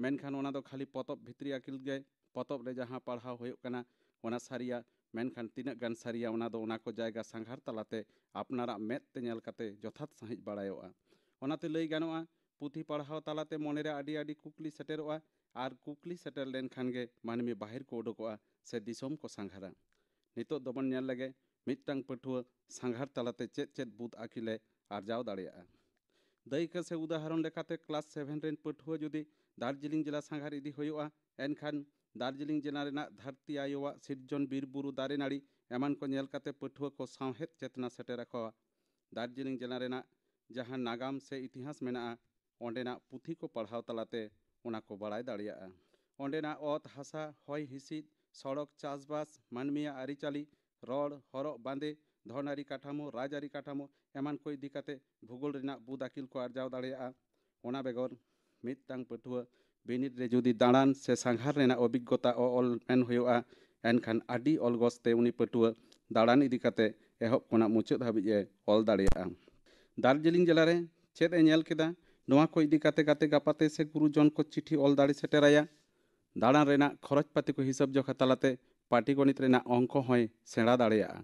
ᱢᱮᱱᱠᱷᱟᱱ ᱚᱱᱟ ᱫᱚ ᱠᱷᱟᱹᱞᱤ ᱯᱚᱛᱚᱵ ᱵᱷᱤᱛᱨᱤ ᱟᱹᱠᱤᱞ ᱜᱮ, ᱯᱚᱛᱚᱵ ᱨᱮ ᱡᱟᱦᱟᱸ ᱯᱟᱲᱦᱟᱣ ᱦᱩᱭᱩᱜ ᱠᱟᱱᱟ ᱚᱱᱟ ᱥᱟᱹᱨᱤᱭᱟ, ᱢᱮᱱᱠᱷᱟᱱ ᱛᱤᱱᱟᱹᱜ ᱜᱟᱱ ᱥᱟᱹᱨᱤᱭᱟ ᱚᱱᱟ ᱫᱚ ᱚᱱᱟ ᱠᱚ ᱡᱟᱭᱜᱟ ᱥᱟᱸᱜᱷᱟᱨ ᱛᱟᱞᱟᱛᱮ ᱟᱯᱱᱟᱨᱟᱜ ᱢᱮᱫ ᱛᱮ ᱧᱮᱞ ᱠᱟᱛᱮ ᱡᱚᱛᱷᱟᱛ ᱥᱟᱺᱦᱤᱡ ᱵᱟᱲᱟᱭᱚᱜᱼᱟ᱾ ᱚᱱᱟᱛᱮ ᱞᱟᱹᱭ ᱜᱟᱱᱚᱜᱼᱟ, ᱯᱩᱛᱷᱤ ᱯᱟᱲᱦᱟᱣ ᱛᱟᱞᱟᱛᱮ ᱢᱚᱱᱮᱨᱮ ᱟᱹᱰᱤ ᱟᱹᱰᱤ ᱠᱩᱠᱞᱤ ᱥᱮᱴᱮᱨᱚᱜᱼᱟ ᱟᱨ ᱠᱩᱠᱞᱤ ᱥᱮᱴᱮᱨ ᱞᱮᱱᱠᱷᱟᱱ ᱜᱮ ᱢᱟᱹᱱᱢᱤ ᱵᱟᱦᱮᱨ ᱠᱚ ᱩᱰᱩᱠᱚᱜᱼᱟ ᱥᱮ ᱫᱤᱥᱚᱢ ᱠᱚ ᱥᱟᱸᱜᱷᱟᱨᱟ᱾ ᱱᱤᱛᱚᱜ ᱫᱚᱵᱚᱱ ᱧᱮᱞ ᱞᱮᱜᱮ ᱢᱤᱫᱴᱟᱝ ᱯᱟᱹᱴᱷᱩᱣᱟᱹ ᱥᱟᱸᱜᱷᱟᱨ ᱛᱟᱞᱟᱛᱮ ᱪᱮᱫ ᱪᱮᱫ ᱵᱩᱫ ᱟᱹᱠᱤᱞᱮ ᱟᱨᱡᱟᱣ ᱫᱟᱲᱮᱭᱟᱜᱼᱟ᱾ ᱫᱟᱹᱭᱠᱟᱹ ᱥᱮ ᱩᱫᱟᱦᱚᱨᱚᱱ ᱞᱮᱠᱟᱛᱮ ᱠᱞᱟᱥ ᱥᱮᱵᱷᱮᱱ ᱨᱮᱱ ᱯᱟᱹᱴᱷᱩᱣᱟᱹ ᱡᱩᱫᱤ ᱫᱟᱨᱡᱤᱞᱤᱝ ᱡᱮᱞᱟ ᱥᱟᱸᱜᱷᱟᱨ ᱤᱫᱤ ᱦᱩᱭᱩᱜᱼᱟ, ᱮᱱᱠᱷᱟᱱ ᱫᱟᱨᱡᱤᱞᱤᱝ ᱡᱮᱞᱟ ᱨᱮᱱᱟᱜ ᱫᱷᱟᱹᱨᱛᱤ ᱟᱭᱳᱣᱟᱜ ᱥᱤᱨᱡᱚᱱ ᱵᱤᱨ ᱵᱩᱨᱩ ᱫᱟᱨᱮ ᱱᱟᱹᱲᱤ ᱮᱢᱟᱱ ᱠᱚ ᱧᱮᱞ ᱠᱟᱛᱮ ᱯᱟᱹᱴᱷᱩᱣᱟᱹ ᱠᱚ ᱥᱟᱶᱦᱮᱫ ᱪᱮᱛᱱᱟ ᱥᱮᱴᱮᱨ ᱟᱠᱚᱣᱟ᱾ ᱫᱟᱨᱡᱤᱞᱤᱝ ᱡᱮᱞᱟ ᱨᱮᱱᱟᱜ ᱡᱟᱦᱟᱸ ᱱᱟᱜᱟᱢ ᱥᱮ ᱤᱛᱤᱦᱟᱥ ᱢᱮᱱᱟᱜᱼᱟ, ᱚᱸᱰᱮᱱᱟᱜ ᱯᱩᱛᱷᱤ ᱠᱚ ᱯᱟᱲᱦᱟᱣ ᱛᱟᱞᱟᱛᱮ ᱚᱱᱟ ᱠᱚ ᱵᱟᱲᱟᱭ ᱫᱟᱲᱮᱭᱟᱜᱼᱟ᱾ ᱚᱸᱰᱮᱱᱟᱜ ᱚᱛ ᱦᱟᱥᱟ, ᱦᱚᱭ ᱦᱤᱸᱥᱤᱫ, ᱥᱚᱲᱚᱠ, ᱪᱟᱥᱵᱟᱥ, ᱢᱟᱹᱱᱢᱤᱭᱟᱜ ᱟᱹᱨᱤᱪᱟᱹᱞᱤ, ᱨᱚᱲ, ᱦᱚᱨᱚᱜ ᱵᱟᱸᱫᱮ, ᱫᱷᱚᱱᱟᱨᱤ ᱠᱟᱴᱷᱟᱢᱳ, ᱨᱟᱡᱽᱟᱹᱨᱤ ᱠᱟᱴᱷᱟᱢᱳ ᱮᱢᱟᱱ ᱠᱚ ᱤᱫᱤ ᱠᱟᱛᱮ ᱵᱷᱩᱜᱳᱞ ᱨᱮᱱᱟᱜ ᱵᱩᱫ ᱟᱹᱠᱤᱞ ᱠᱚ ᱟᱨᱡᱟᱣ ᱫᱟᱲᱮᱭᱟᱜᱼᱟ᱾ ᱚᱱᱟ ᱵᱮᱜᱚᱨ ᱢᱤᱫᱴᱟᱝ ᱯᱟᱹᱴᱷᱩᱣᱟᱹ ᱵᱤᱱᱤᱰ ᱨᱮ ᱡᱩᱫᱤ ᱫᱟᱬᱟᱱ ᱥᱮ ᱥᱟᱸᱜᱷᱟᱨ ᱨᱮᱱᱟᱜ ᱚᱵᱷᱤᱜᱽᱜᱚᱛᱟ ᱚ-, ᱚᱞ ᱢᱮᱱ ᱦᱩᱭᱩᱜᱼᱟ, ᱮᱱᱠᱷᱟᱱ ᱟᱹᱰᱤ ᱚᱞᱜᱚᱥ ᱛᱮ ᱩᱱᱤ ᱯᱟᱹᱴᱷᱩᱣᱟᱹ ᱫᱟᱬᱟᱱ ᱤᱫᱤ ᱠᱟᱛᱮ ᱮᱦᱚᱵ ᱠᱷᱚᱱᱟᱜ ᱢᱩᱪᱟᱹᱫ ᱦᱟᱹᱵᱤᱡ ᱮ ᱚᱞ ᱫᱟᱲᱮᱭᱟᱜᱼᱟ᱾ ᱫᱟᱨᱡᱤᱞᱤᱝ ᱡᱮᱞᱟ ᱨᱮ ᱪᱮᱫ ᱮ ᱧᱮᱞ ᱠᱮᱫᱟ, ᱱᱚᱣᱟ ᱠᱚ ᱤᱫᱤ ᱠᱟᱛᱮ ᱜᱟᱛᱮ ᱜᱟᱯᱟᱛᱮ ᱥᱮ ᱜᱩᱨᱩᱡᱚᱱ ᱠᱚ ᱪᱤᱴᱷᱤ ᱚᱞ ᱫᱟᱲᱮ ᱥᱮᱴᱮᱨᱟᱭᱟ᱾ ᱫᱟᱬᱟᱱ ᱨᱮᱱᱟᱜ ᱠᱷᱚᱨᱚᱪ ᱯᱟᱹᱛᱤ ᱠᱚ ᱦᱤᱥᱟᱹᱵ ᱡᱚᱠᱷᱟ ᱛᱟᱞᱟᱛᱮ ᱯᱟᱴᱤᱜᱚᱱᱤᱛ ᱨᱮᱱᱟᱜ ᱚᱝᱠᱚ ᱦᱚᱸᱭ ᱥᱮᱬᱟ ᱫᱟᱲᱮᱭᱟᱜᱼᱟ᱾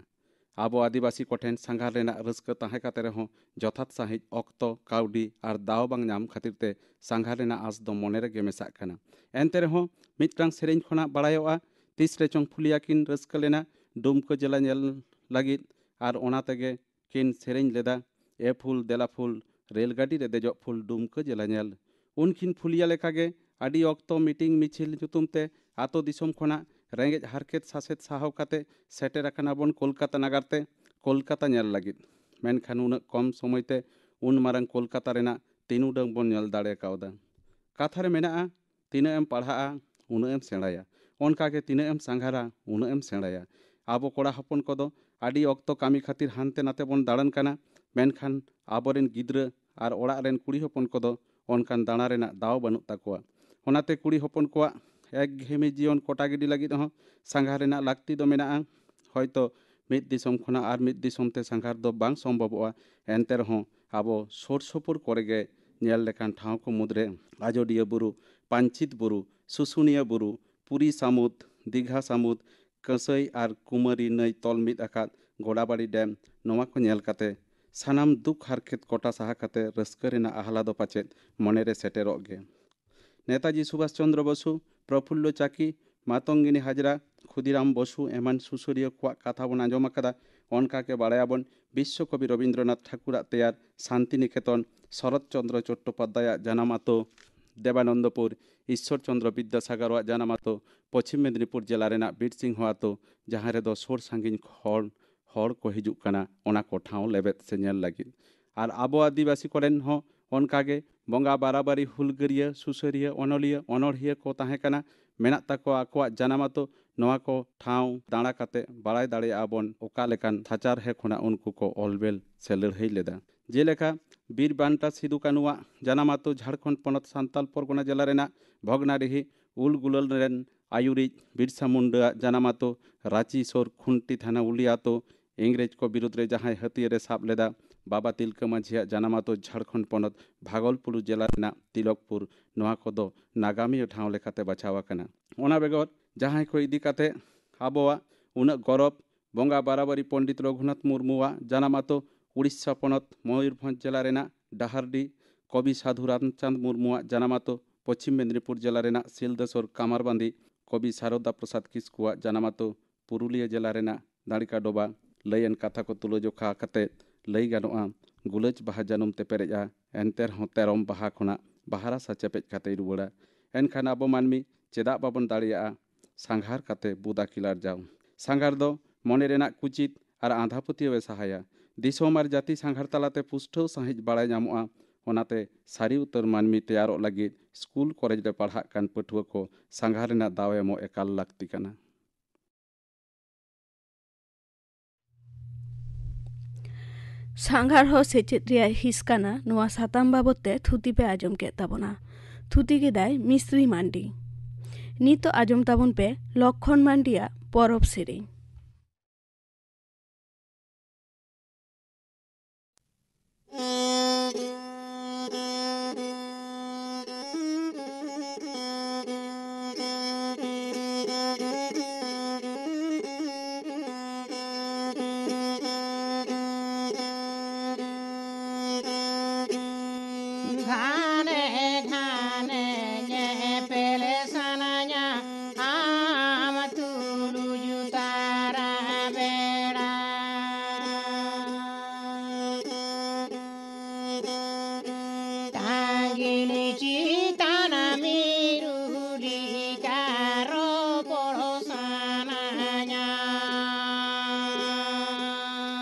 ᱟᱵᱚ ᱟᱹᱫᱤᱵᱟᱹᱥᱤ ᱠᱚᱴᱷᱮᱱ ᱥᱟᱸᱜᱷᱟᱨ ᱨᱮᱱᱟᱜ ᱨᱟᱹᱥᱠᱟᱹ ᱛᱟᱦᱮᱸ ᱠᱟᱛᱮ ᱨᱮᱦᱚᱸ ᱡᱚᱛᱷᱟᱛ ᱥᱟᱺᱦᱤᱡ ᱚᱠᱛᱚ, ᱠᱟᱹᱣᱰᱤ ᱟᱨ ᱫᱟᱣ ᱵᱟᱝ ᱧᱟᱢ ᱠᱷᱟᱹᱛᱤᱨ ᱛᱮ ᱥᱟᱸᱜᱷᱟᱨ ᱨᱮᱱᱟᱜ ᱟᱸᱥ ᱫᱚ ᱢᱚᱱᱮ ᱨᱮᱜᱮ ᱢᱮᱥᱟᱜ ᱠᱟᱱᱟ᱾ ᱮᱱᱛᱮ ᱨᱮᱦᱚᱸ ᱢᱤᱫᱴᱟᱝ ᱥᱮᱨᱮᱧ ᱠᱷᱚᱱᱟᱜ ᱵᱟᱲᱟᱭᱚᱜᱼᱟ, ᱛᱤᱥ ᱨᱮᱪᱚᱝ ᱯᱷᱩᱞᱤᱭᱟ ᱠᱤᱱ ᱨᱟᱹᱥᱠᱟᱹ ᱞᱮᱱᱟ ᱰᱩᱢᱠᱟᱹ ᱡᱮᱞᱟ ᱧᱮᱞ ᱞᱟᱹᱜᱤᱫ, ᱟᱨ ᱚᱱᱟ ᱛᱮᱜᱮ ᱠᱤᱱ ᱥᱮᱨᱮᱧ ᱞᱮᱫᱟ, "ᱮ ᱯᱷᱩᱞ ᱫᱮᱞᱟ ᱯᱷᱩᱞ, ᱨᱮᱞ ᱜᱟᱹᱰᱤ ᱨᱮ ᱫᱮᱡᱚᱜ ᱯᱷᱩᱞ, ᱰᱩᱢᱠᱟᱹ ᱡᱮᱞᱟ ᱧᱮᱞ᱾" ᱩᱱᱠᱤᱱ ᱯᱷᱩᱞᱤᱭᱟ ᱞᱮᱠᱟᱜᱮ ᱟᱹᱰᱤ ᱚᱠᱛᱚ ᱢᱤᱴᱤᱝ ᱢᱤᱪᱷᱤᱞ ᱧᱩᱛᱩᱢ ᱛᱮ ᱟᱛᱳ ᱫᱤᱥᱚᱢ ᱠᱷᱚᱱᱟᱜ ᱨᱮᱸᱜᱮᱡ ᱦᱟᱨᱠᱮᱛ ᱥᱟᱥᱮᱛ ᱥᱟᱦᱟᱣ ᱠᱟᱛᱮ ᱥᱮᱴᱮᱨ ᱟᱠᱟᱱᱟ ᱵᱚᱱ ᱠᱳᱞᱠᱟᱛᱟ ᱱᱟᱜᱟᱨ ᱛᱮ, ᱠᱳᱞᱠᱟᱛᱟ ᱧᱮᱞ ᱞᱟᱹᱜᱤᱫ᱾ ᱢᱮᱱᱠᱷᱟᱱ ᱩᱱᱟᱹᱜ ᱠᱚᱢ ᱥᱚᱢᱚᱭ ᱛᱮ ᱩᱱ ᱢᱟᱨᱟᱝ ᱠᱳᱞᱠᱟᱛᱟ ᱨᱮᱱᱟᱜ ᱛᱤᱱ ᱩᱰᱟᱹᱝ ᱵᱚᱱ ᱧᱮᱞ ᱫᱟᱲᱮ ᱠᱟᱣᱫᱟ᱾ ᱠᱟᱛᱷᱟ ᱨᱮ ᱢᱮᱱᱟᱜᱼᱟ, ᱛᱤᱱᱟᱹᱜ ᱮᱢ ᱯᱟᱲᱦᱟᱜᱼᱟ, ᱩᱱᱟᱹᱜ ᱮᱢ ᱥᱮᱬᱟᱭᱟ᱾ ᱚᱱᱠᱟᱜᱮ ᱛᱤᱱᱟᱹᱜ ᱮᱢ ᱥᱟᱸᱜᱷᱟᱨᱟ, ᱩᱱᱟᱹᱜ ᱮᱢ ᱥᱮᱬᱟᱭᱟ᱾ ᱟᱵᱚ ᱠᱚᱲᱟ ᱦᱚᱯᱚᱱ ᱠᱚᱫᱚ ᱟᱹᱰᱤ ᱚᱠᱛᱚ ᱠᱟᱹᱢᱤ ᱠᱷᱟᱹᱛᱤᱨ ᱦᱟᱱᱛᱮ ᱱᱟᱛᱮ ᱵᱚᱱ ᱫᱟᱬᱟᱱ ᱠᱟᱱᱟ, ᱢᱮᱱᱠᱷᱟᱱ ᱟᱵᱚᱨᱮᱱ ᱜᱤᱫᱽᱨᱟᱹ ᱟᱨ ᱚᱲᱟᱜ ᱨᱮᱱ ᱠᱩᱲᱤ ᱦᱚᱯᱚᱱ ᱠᱚᱫᱚ ᱚᱱᱠᱟᱱ ᱫᱟᱬᱟ ᱨᱮᱱᱟᱜ ᱫᱟᱣ ᱵᱟᱹᱱᱩᱜ ᱛᱟᱠᱚᱣᱟ᱾ ᱚᱱᱟᱛᱮ ᱠᱩᱲᱤ ᱦᱚᱯᱚᱱ ᱠᱚᱣᱟᱜ ᱮᱠᱜᱷᱮᱭᱮᱢᱤ ᱡᱤᱭᱚᱱ ᱠᱚᱴᱟ ᱜᱤᱰᱤ ᱞᱟᱹᱜᱤᱫ ᱦᱚᱸ ᱥᱟᱸᱜᱷᱟᱨ ᱨᱮᱱᱟᱜ ᱞᱟᱹᱠᱛᱤ ᱫᱚ ᱢᱮᱱᱟᱜᱼᱟ᱾ ᱦᱚᱭᱛᱚ ᱢᱤᱫ ᱫᱤᱥᱚᱢ ᱠᱷᱚᱱᱟᱜ ᱟᱨ ᱢᱤᱫ ᱫᱤᱥᱚᱢ ᱛᱮ ᱥᱟᱸᱜᱷᱟᱨ ᱫᱚ ᱵᱟᱝ ᱥᱚᱢᱵᱷᱚᱵᱚᱜᱼᱟ, ᱮᱱᱛᱮ ᱨᱮᱦᱚᱸ ᱟᱵᱚ ᱥᱩᱨ ᱥᱩᱯᱩᱨ ᱠᱚᱨᱮ ᱜᱮ ᱧᱮᱞ ᱞᱮᱠᱟᱱ ᱴᱷᱟᱶ ᱠᱚ ᱢᱩᱫᱽᱨᱮ ᱟᱡᱚᱫᱤᱭᱟᱹ ᱵᱩᱨᱩ, ᱯᱟᱧᱪᱤᱛ ᱵᱩᱨᱩ, ᱥᱩᱥᱩᱱᱤᱭᱟᱹ ᱵᱩᱨᱩ, ᱯᱩᱨᱤ ᱥᱟᱹᱢᱩᱫ, ᱫᱤᱜᱷᱟ ᱥᱟᱹᱢᱩᱫ, ᱠᱟᱹᱥᱟᱹᱭ ᱟᱨ ᱠᱩᱢᱟᱹᱨᱤ ᱱᱟᱹᱭ ᱛᱚᱞ ᱢᱤᱫ ᱟᱠᱟᱫ ᱜᱳᱫᱟᱵᱟᱲᱤ ᱰᱮᱢ, ᱱᱚᱣᱟ ᱠᱚ ᱧᱮᱞ ᱠᱟᱛᱮ ᱥᱟᱱᱟᱢ ᱫᱩᱠ ᱦᱟᱨᱠᱮᱛ ᱠᱚᱴᱟ ᱥᱟᱦᱟ ᱠᱟᱛᱮ ᱨᱟᱹᱥᱠᱟᱹ ᱨᱮᱱᱟᱜ ᱟᱦᱞᱟ ᱫᱚ ᱯᱟᱪᱮᱫ ᱢᱚᱱᱮᱨᱮ ᱥᱮᱴᱮᱨᱚᱜ ᱜᱮ᱾ ᱱᱮᱛᱟᱡᱤ ᱥᱩᱵᱷᱟᱥ ᱪᱚᱱᱫᱨᱚ ᱵᱚᱥᱩ, ᱯᱨᱚᱯᱷᱩᱞᱞᱚ ᱪᱟᱠᱤ, ᱢᱟᱛᱚᱝᱜᱤᱱᱤ ᱦᱟᱡᱽᱨᱟ, ᱠᱷᱩᱫᱤᱨᱟᱢ ᱵᱚᱥᱩ ᱮᱢᱟᱱ ᱥᱩᱥᱟᱹᱨᱤᱭᱟᱹ ᱠᱚᱣᱟᱜ ᱠᱟᱛᱷᱟ ᱵᱚᱱ ᱟᱸᱡᱚᱢ ᱟᱠᱟᱫᱟ᱾ ᱚᱱᱠᱟ ᱜᱮ ᱵᱟᱲᱟᱭᱟᱵᱚᱱ ᱵᱤᱥᱥᱚ ᱠᱚᱵᱤ ᱨᱚᱵᱤᱱᱫᱨᱚᱱᱟᱛᱷ ᱴᱷᱟᱹᱠᱩᱨᱟᱜ ᱛᱮᱭᱟᱨ ᱥᱟᱱᱛᱤᱱᱤᱠᱮᱛᱚᱱ, ᱥᱚᱨᱚᱛ ᱪᱚᱱᱫᱨᱚ ᱪᱚᱴᱴᱳᱯᱟᱫᱽᱫᱷᱟᱭᱟᱜ ᱡᱟᱱᱟᱢ ᱟᱛᱳ, ᱫᱮᱵᱟᱱᱚᱱᱫᱚᱯᱩᱨ, ᱤᱥᱥᱚᱨ ᱪᱚᱱᱫᱨᱚ ᱵᱤᱫᱽᱫᱟᱥᱟᱜᱚᱨᱟᱜ ᱡᱟᱱᱟᱢ ᱟᱛᱳ, ᱯᱚᱪᱷᱤᱢ ᱢᱮᱫᱽᱱᱤᱯᱩᱨ ᱡᱮᱞᱟ ᱨᱮᱱᱟᱜ ᱵᱤᱨ ᱥᱤᱝᱦᱚ ᱟᱛᱳ, ᱡᱟᱦᱟᱸ ᱨᱮᱫᱚ ᱥᱩᱨ ᱥᱟᱺᱜᱤᱧ ᱦᱚᱲ ᱦᱚᱲ ᱠᱚ ᱦᱤᱡᱩᱜ ᱠᱟᱱᱟ ᱚᱱᱟ ᱠᱚ ᱴᱷᱟᱶ ᱞᱮᱵᱮᱫ ᱥᱮ ᱧᱮᱞ ᱞᱟᱹᱜᱤᱫ᱾ ᱟᱨ ᱟᱵᱚ ᱟᱹᱫᱤᱵᱟᱹᱥᱤ ᱠᱚᱨᱮᱱ ᱦᱚᱸ ᱚᱱᱠᱟᱜᱮ ᱵᱚᱸᱜᱟ ᱵᱟᱨᱟᱵᱟᱨᱤ, ᱦᱩᱞᱜᱟᱹᱨᱤᱭᱟᱹ, ᱥᱩᱥᱟᱹᱨᱤᱭᱟᱹ, ᱚᱱᱚᱞᱤᱭᱟᱹ, ᱚᱱᱚᱬᱦᱤᱭᱟᱹ ᱠᱚ ᱛᱟᱦᱮᱸ ᱠᱟᱱᱟ᱾ ᱢᱮᱱᱟᱜ ᱛᱟᱠᱚᱣᱟ ᱟᱠᱚᱣᱟᱜ ᱡᱟᱱᱟᱢ ᱟᱛᱳ᱾ ᱱᱚᱣᱟ ᱠᱚ ᱴᱷᱟᱶ ᱫᱟᱬᱟ ᱠᱟᱛᱮ ᱵᱟᱲᱟᱭ ᱫᱟᱲᱮᱭᱟᱜᱼᱟ ᱵᱚᱱ ᱚᱠᱟ ᱞᱮᱠᱟᱱ ᱥᱟᱪᱟᱨᱦᱮ ᱠᱷᱚᱱᱟᱜ ᱩᱱᱠᱩ ᱠᱚ ᱚᱞ ᱵᱮᱞ ᱥᱮ ᱞᱟᱹᱲᱦᱟᱹᱭ ᱞᱮᱫᱟ᱾ ᱡᱮᱞᱮᱠᱟ ᱵᱤᱨ ᱵᱟᱱᱴᱟ ᱥᱤᱫᱩ ᱠᱟᱹᱱᱩᱣᱟᱜ ᱡᱟᱱᱟᱢ ᱟᱛᱳ ᱡᱷᱟᱲᱠᱷᱚᱸᱰ ᱯᱚᱱᱚᱛ ᱥᱟᱱᱛᱟᱞ ᱯᱚᱨᱜᱚᱱᱟ ᱡᱮᱞᱟ ᱨᱮᱱᱟᱜ ᱵᱷᱚᱜᱽᱱᱟᱰᱤᱦᱤ ᱩᱞ ᱜᱩᱞᱟᱹᱞ ᱨᱮᱱ ᱟᱹᱭᱩᱨᱤᱡ ᱵᱤᱨᱥᱟ ᱢᱩᱱᱰᱟᱹᱣᱟᱜ ᱡᱟᱱᱟᱢ ᱟᱛᱳ ᱨᱟᱸᱪᱤ ᱥᱳᱨ ᱠᱷᱩᱱᱴᱤ ᱛᱷᱟᱱᱟ ᱩᱞᱤᱭᱟ ᱟᱛᱳ ᱤᱝᱨᱮᱡᱽ ᱠᱚ ᱵᱤᱨᱩᱫᱽ ᱨᱮ ᱡᱟᱦᱟᱸᱭ ᱦᱟᱹᱛᱭᱟᱹᱨ ᱮ ᱥᱟᱵ ᱞᱮᱫᱟ, ᱵᱟᱵᱟ ᱛᱤᱞᱠᱟᱹ ᱢᱟᱹᱡᱷᱤᱭᱟᱜ ᱡᱟᱱᱟᱢ ᱟᱛᱳ ᱡᱷᱟᱲᱠᱷᱚᱸᱰ ᱯᱚᱱᱚᱛ ᱵᱷᱟᱜᱚᱞᱯᱩᱨ ᱡᱮᱞᱟ ᱨᱮᱱᱟᱜ ᱛᱤᱞᱚᱠᱯᱩᱨ, ᱱᱚᱣᱟ ᱠᱚᱫᱚ ᱱᱟᱜᱟᱢᱤᱭᱟᱹ ᱴᱷᱟᱶ ᱞᱮᱠᱟᱛᱮ ᱵᱟᱪᱷᱟᱣ ᱟᱠᱟᱱᱟ᱾ ᱚᱱᱟ ᱵᱮᱜᱚᱨ ᱡᱟᱦᱟᱸᱭ ᱠᱚ ᱤᱫᱤ ᱠᱟᱛᱮ ᱟᱵᱚᱣᱟᱜ ᱩᱱᱟᱹᱜ ᱜᱚᱨᱚᱵᱽ, ᱵᱚᱸᱜᱟ ᱵᱟᱨᱟᱵᱟᱨᱤ ᱯᱚᱱᱰᱤᱛ ᱨᱚᱜᱷᱩᱱᱟᱛᱷ ᱢᱩᱨᱢᱩᱣᱟᱜ ᱡᱟᱱᱟᱢ ᱟᱛᱳ ᱩᱲᱤᱥᱥᱟ ᱯᱚᱱᱚᱛ ᱢᱚᱭᱩᱨᱵᱷᱚᱸᱡᱽ ᱡᱮᱞᱟ ᱨᱮᱱᱟᱜ ᱰᱟᱦᱟᱨᱰᱤ, ᱠᱚᱵᱤ ᱥᱟᱫᱷᱩ ᱨᱟᱢᱪᱟᱸᱫᱽ ᱢᱩᱨᱢᱩᱣᱟᱜ ᱡᱟᱱᱟᱢ ᱟᱛᱳ ᱯᱚᱪᱷᱤᱢ ᱢᱮᱫᱽᱱᱤᱯᱩᱨ ᱡᱮᱞᱟ ᱨᱮᱱᱟᱜ ᱥᱤᱞᱫᱟᱹ ᱥᱳᱨ ᱠᱟᱢᱟᱨᱵᱟᱸᱫᱤ, ᱠᱚᱵᱤ ᱥᱟᱨᱚᱫᱟ ᱯᱨᱚᱥᱟᱫᱽ ᱠᱤᱥᱠᱩᱣᱟᱜ ᱡᱟᱱᱟᱢ ᱟᱛᱳ ᱯᱩᱨᱩᱞᱤᱭᱟᱹ ᱡᱮᱞᱟ ᱨᱮᱱᱟᱜ ᱫᱟᱲᱤᱠᱟ ᱰᱚᱵᱟ᱾ ᱞᱟᱹᱭᱮᱱ ᱠᱟᱛᱷᱟ ᱠᱚ ᱛᱩᱞᱟᱹᱡᱚᱠᱷᱟ ᱠᱟᱛᱮ ᱞᱟᱹᱭ ᱜᱟᱱᱚᱜᱼᱟ, ᱜᱩᱞᱟᱹᱪ ᱵᱟᱦᱟ ᱡᱟᱹᱱᱩᱢ ᱛᱮ ᱯᱮᱨᱮᱡᱼᱟ, ᱮᱱᱛᱮ ᱨᱮᱦᱚᱸ ᱛᱮᱨᱚᱢ ᱵᱟᱦᱟ ᱠᱷᱚᱱᱟᱜ ᱵᱟᱦᱟ ᱨᱟᱥᱟ ᱪᱮᱯᱮᱡ ᱠᱟᱛᱮᱭ ᱨᱩᱣᱟᱹᱲᱟ᱾ ᱮᱱᱠᱷᱟᱱ ᱟᱵᱚ ᱢᱟᱹᱱᱢᱤ ᱪᱮᱫᱟᱜ ᱵᱟᱵᱚᱱ ᱫᱟᱲᱮᱭᱟᱜᱼᱟ ᱥᱟᱸᱜᱷᱟᱨ ᱠᱟᱛᱮ ᱵᱩᱫ ᱟᱹᱠᱤᱞ ᱟᱨᱡᱟᱣ? ᱥᱟᱸᱜᱷᱟᱨ ᱫᱚ ᱢᱚᱱᱮ ᱨᱮᱱᱟᱜ ᱠᱩᱪᱤᱛ ᱟᱨ ᱟᱸᱫᱷᱟ ᱯᱟᱹᱛᱭᱟᱹᱣ ᱮ ᱥᱟᱦᱟᱭᱟ᱾ ᱫᱤᱥᱚᱢ ᱟᱨ ᱡᱟᱹᱛᱤ ᱥᱟᱸᱜᱷᱟᱨ ᱛᱟᱞᱟᱛᱮ ᱯᱩᱥᱴᱟᱹᱣ ᱥᱟᱺᱦᱤᱡ ᱵᱟᱲᱟᱭ ᱧᱟᱢᱚᱜᱼᱟ᱾ ᱚᱱᱟᱛᱮ ᱥᱟᱹᱨᱤ ᱩᱛᱟᱹᱨ ᱢᱟᱹᱱᱢᱤ ᱛᱮᱭᱟᱨᱚᱜ ᱞᱟᱹᱜᱤᱫ ᱥᱠᱩᱞ ᱠᱚᱞᱮᱡᱽ ᱨᱮ ᱯᱟᱲᱦᱟᱜ ᱠᱟᱱ ᱯᱟᱹᱴᱷᱩᱣᱟᱹ ᱠᱚ ᱥᱟᱸᱜᱷᱟᱨ ᱨᱮᱱᱟᱜ ᱫᱟᱣ ᱮᱢᱚᱜ ᱮᱠᱟᱞ ᱞᱟᱹᱠᱛᱤ ᱠᱟᱱᱟ᱾ ᱥᱟᱸᱜᱷᱟᱨ ᱦᱚᱸ ᱥᱮᱪᱮᱫ ᱨᱮᱭᱟᱜ ᱦᱤᱸᱥ ᱠᱟᱱᱟ, ᱱᱚᱣᱟ ᱥᱟᱛᱟᱢ ᱵᱟᱵᱚᱫ ᱛᱮ ᱛᱷᱩᱛᱤ ᱯᱮ ᱟᱸᱡᱚᱢ ᱠᱮᱫ ᱛᱟᱵᱚᱱᱟ᱾ ᱛᱷᱩᱛᱤ ᱠᱮᱫᱟᱭ ᱢᱤᱥᱨᱤ ᱢᱟᱱᱰᱤ᱾ ᱱᱤᱛᱚᱜ ᱟᱸᱡᱚᱢ ᱛᱟᱵᱚᱱ ᱯᱮ ᱞᱚᱠᱠᱷᱚᱱ ᱢᱟᱱᱰᱤᱭᱟᱜ ᱯᱚᱨᱚᱵᱽ ᱥᱮᱨᱮᱧ᱾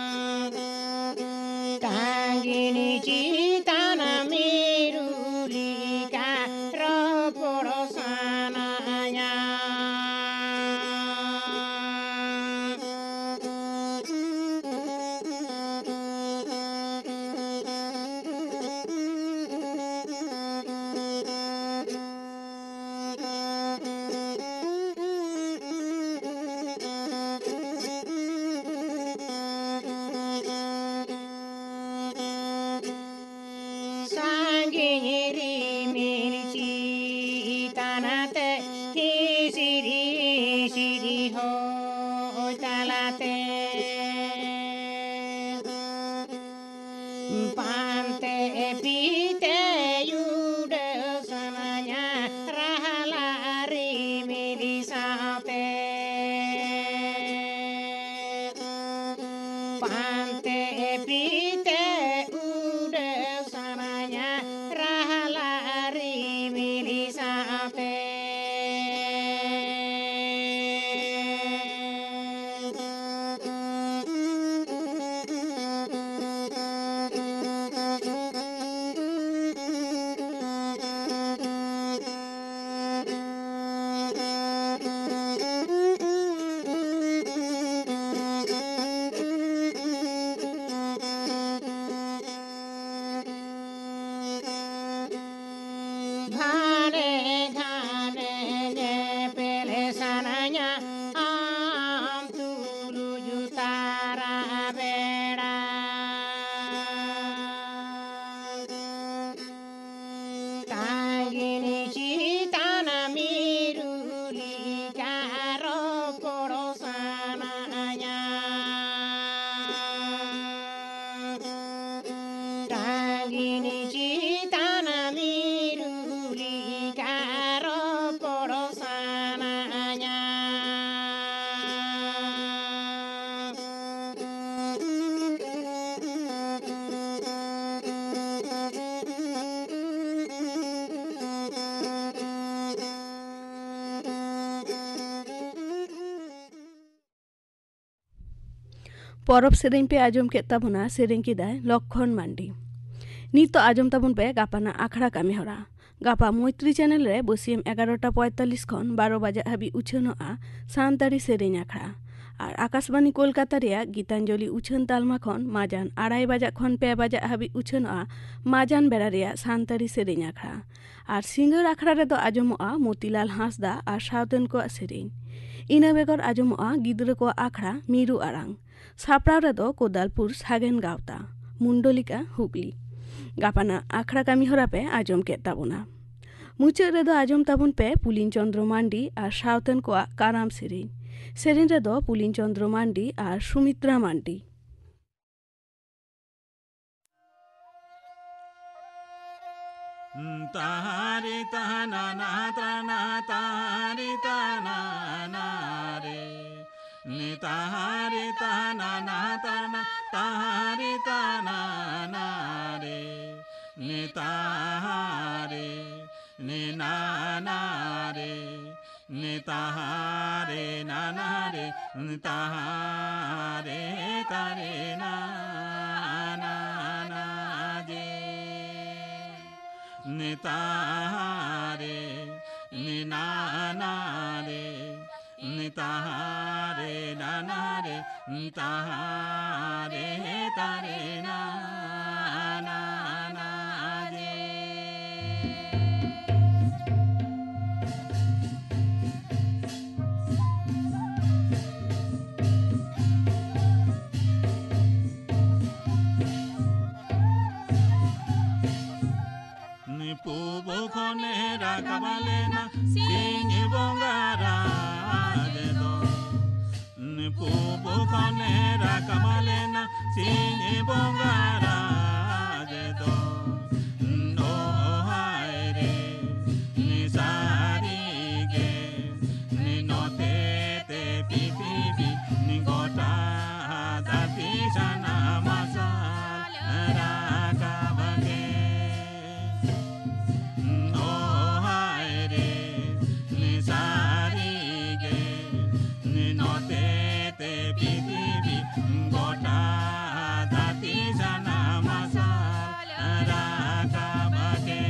ᱯᱟᱱᱛᱮ ᱯᱤᱛᱮ ᱩᱰᱟᱹᱣ ᱥᱟᱱᱟᱧᱟ ᱨᱟᱦᱞᱟ ᱨᱤᱢᱤᱞ ᱥᱟᱶᱛᱮ᱾ ᱯᱟᱱᱛᱮ ᱯᱤᱛᱮ ᱩᱰᱟᱹᱣ ᱥᱟᱱᱟᱧᱟ ᱨᱟᱦᱞᱟ ᱨᱤᱢᱤᱞ ᱥᱟᱶᱛᱮ᱾ ᱜᱷᱟᱱᱮ ᱜᱷᱟᱱᱮ ᱧᱮᱯᱮᱞ ᱥᱟᱱᱟᱧᱟ ᱟᱢ ᱛᱩᱞᱩᱡ ᱛᱟᱨᱟ ᱵᱮᱲᱟ᱾ ᱛᱟᱺᱜᱤᱱ ᱪᱮᱛᱟᱱ ᱢᱤᱨᱩ ᱞᱮᱠᱟ ᱨᱚᱯᱚᱲ ᱥᱟᱱᱟᱧᱟ᱾ ᱴᱟᱺᱜᱤᱱ ᱪᱮᱛᱟᱱ ᱢᱤᱨᱩ ᱞᱮᱠᱟ ᱨᱚᱯᱚᱲ ᱥᱟᱱᱟᱧᱟ᱾ ᱯᱚᱨᱚᱵᱽ ᱥᱮᱨᱮᱧ ᱯᱮ ᱟᱸᱡᱚᱢ ᱠᱮᱫ ᱛᱟᱵᱚᱱᱟ, ᱥᱮᱨᱮᱧ ᱠᱮᱫᱟᱭ ᱞᱚᱠᱠᱷᱚᱱ ᱢᱟᱱᱰᱤ᱾ ᱱᱤᱛᱚᱜ ᱟᱸᱡᱚᱢ ᱛᱟᱵᱚᱱ ᱯᱮ ᱜᱟᱯᱟᱱᱟᱜ ᱟᱠᱷᱲᱟ ᱠᱟᱹᱢᱤ ᱦᱚᱨᱟ᱾ ᱜᱟᱯᱟ ᱢᱳᱭᱛᱨᱤ ᱪᱮᱱᱮᱞ ᱨᱮ ᱵᱟᱹᱥᱤᱭᱟᱹᱢ ᱮᱜᱟᱨᱚᱴᱟ ᱯᱚᱸᱭᱛᱟᱞᱞᱤᱥ ᱠᱷᱚᱱ ᱵᱟᱨᱚ ᱵᱟᱡᱟᱜ ᱦᱟᱹᱵᱤᱡ ᱩᱪᱷᱟᱹᱱᱚᱜᱼᱟ ᱥᱟᱱᱛᱟᱲᱤ ᱥᱮᱨᱮᱧ ᱟᱠᱷᱲᱟ᱾ ᱟᱨ ᱟᱠᱟᱥᱵᱟᱱᱤ ᱠᱳᱞᱠᱟᱛᱟ ᱨᱮᱭᱟᱜ ᱜᱤᱛᱟᱧᱡᱚᱞᱤ ᱩᱪᱷᱟᱹᱱ ᱛᱟᱞᱢᱟ ᱠᱷᱚᱱ ᱢᱟᱡᱟᱱ ᱟᱲᱟᱭ ᱵᱟᱡᱟᱜ ᱠᱷᱚᱱ ᱯᱮ ᱵᱟᱡᱟᱜ ᱦᱟᱹᱵᱤᱡ ᱩᱪᱷᱟᱹᱱᱚᱜᱼᱟ ᱢᱟᱡᱟᱱ ᱵᱮᱲᱟ ᱨᱮᱭᱟᱜ ᱥᱟᱱᱛᱟᱲᱤ ᱥᱮᱨᱮᱧ ᱟᱠᱷᱲᱟ᱾ ᱟᱨ ᱥᱤᱸᱜᱟᱹᱲ ᱟᱠᱷᱲᱟ ᱨᱮᱫᱚ ᱟᱸᱡᱚᱢᱚᱜᱼᱟ ᱢᱚᱛᱤᱞᱟᱞ ᱦᱟᱸᱥᱫᱟ ᱟᱨ ᱥᱟᱶᱛᱮᱱ ᱠᱚᱣᱟᱜ ᱥᱮᱨᱮᱧ᱾ ᱤᱱᱟᱹ ᱵᱮᱜᱚᱨ ᱟᱸᱡᱚᱢᱚᱜᱼᱟ ᱜᱤᱫᱽᱨᱟᱹ ᱠᱚᱣᱟᱜ ᱟᱠᱷᱲᱟ ᱢᱤᱨᱩ ᱟᱲᱟᱝ᱾ ᱥᱟᱯᱲᱟᱣ ᱨᱮᱫᱚ ᱠᱳᱫᱟᱞᱯᱩᱨ ᱥᱟᱜᱮᱱ ᱜᱟᱶᱛᱟ, ᱢᱩᱱᱰᱚᱞᱤᱠᱟ, ᱦᱩᱜᱽᱞᱤ᱾ ᱜᱟᱯᱟᱱᱟᱜ ᱟᱠᱷᱲᱟ ᱠᱟᱹᱢᱤ ᱦᱚᱨᱟ ᱯᱮ ᱟᱸᱡᱚᱢ ᱠᱮᱫ ᱛᱟᱵᱚᱱᱟ᱾ ᱢᱩᱪᱟᱹᱫ ᱨᱮᱫᱚ ᱟᱸᱡᱚᱢ ᱛᱟᱵᱚᱱ ᱯᱮ ᱯᱩᱞᱤᱱ ᱪᱚᱸᱫᱽᱨᱚ ᱢᱟᱱᱰᱤ ᱟᱨ ᱥᱟᱶᱛᱮᱱ ᱠᱚᱣᱟᱜ ᱠᱟᱨᱟᱢ ᱥᱮᱨᱮᱧ᱾ ᱥᱮᱨᱮᱧ ᱨᱮᱫᱚ ᱯᱩᱞᱤᱱ ᱪᱚᱸᱫᱽᱨᱚ ᱢᱟᱱᱰᱤ ᱟᱨ ᱥᱩᱢᱤᱛᱨᱟ ᱢᱟᱱᱰᱤ᱾ Tahari tanana trana tahari tanana re. Ni tahari tanana trana tahari tanana re. Ni tahari ni nana re. Ni tahare nana re, ni tahare tare na, na, na, je. Ni tahare, ni nana re, ni tahare nana re, ni tahare tare na, na, na, je. ᱯᱩᱵ ᱠᱷᱚᱱᱮ ᱨᱟᱠᱟᱵ ᱞᱮᱱᱟ ᱥᱤᱧ ᱵᱚᱸᱜᱟ ᱨᱟᱡᱽ ᱫᱚ᱾ ᱯᱩᱵ ᱠᱷᱚᱱᱮ ᱨᱟᱠᱟᱵ ᱞᱮᱱᱟ ᱥᱤᱧ ᱵᱚᱸᱜᱟ ᱨᱟᱡᱽ ᱫᱚ᱾ ᱱᱚᱦᱟᱭ ᱨᱮ ᱱᱤᱥᱟᱨᱤ ᱜᱮ ᱱᱚᱛᱮ ᱛᱮ ᱯᱤᱯᱤᱯᱤ ᱜᱚᱴᱟ ᱫᱷᱟᱹᱨᱛᱤ ᱥᱟᱱᱟᱢ ᱢᱟᱨᱥᱟᱞ ᱨᱟᱠᱟᱵ ᱜᱮ᱾ ᱱᱚᱦᱟᱭ ᱨᱮ ᱱᱤᱥᱟᱨᱤ ᱜᱮ ᱱᱚᱛᱮ ᱛᱮ ᱯᱤᱯᱤᱯᱤ ᱜᱚᱴᱟ ᱫᱷᱟᱹᱨᱛᱤ ᱥᱟᱱᱟᱢ ᱢᱟᱨᱥᱟᱞ ᱨᱟᱠᱟᱵ ᱜᱮ᱾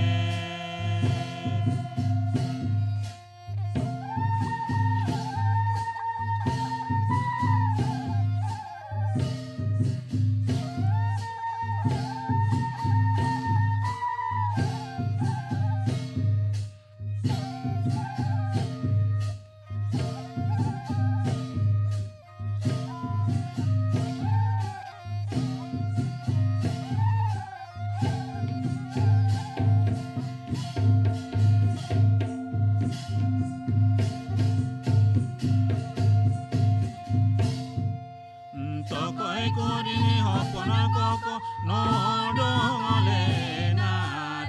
ᱛᱚᱠᱚᱭ ᱠᱚᱨᱮ ᱦᱚᱯᱚᱱ ᱠᱚᱠᱚ ᱱᱚᱰᱚᱝ ᱞᱮᱱᱟ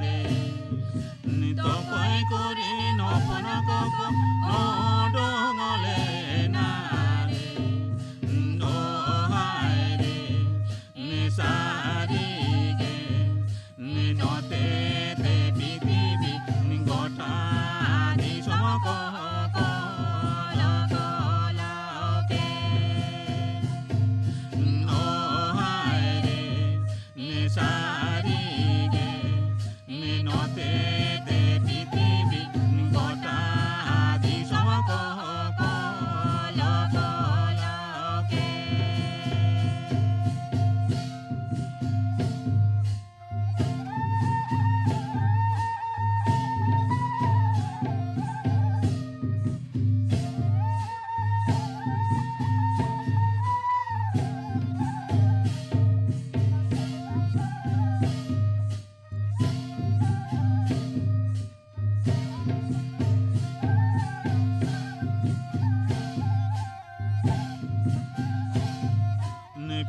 ᱨᱮ᱾ ᱚᱠᱚᱭ ᱠᱚᱨᱮᱱ ᱦᱚᱯᱚᱱ ᱠᱚᱠᱚ ᱚᱰᱚᱝ ᱞᱮᱱᱟ ᱨᱮ, ᱫᱚᱦᱟᱭ ᱨᱮ, ᱥᱟᱹᱨᱤ ᱜᱮ, ᱱᱚᱛᱮ ᱛᱮ ᱯᱨᱤᱛᱷᱤᱵᱤ ᱜᱚᱴᱟ ᱫᱤᱥᱚᱢ ᱠᱚ ᱠᱚᱞᱚ ᱠᱚᱞᱚ ᱠᱮ᱾ ᱫᱚᱦᱟᱭ ᱨᱮ, ᱥᱟᱹᱨᱤ ᱜᱮ, ᱱᱚᱛᱮ ᱛᱮ ᱯᱨᱤᱛᱷᱤᱵᱤ ᱜᱚᱴᱟ ᱫᱤᱥᱚᱢ ᱠᱚ ᱠᱚᱞᱚ ᱠᱚᱞᱚ ᱠᱮ᱾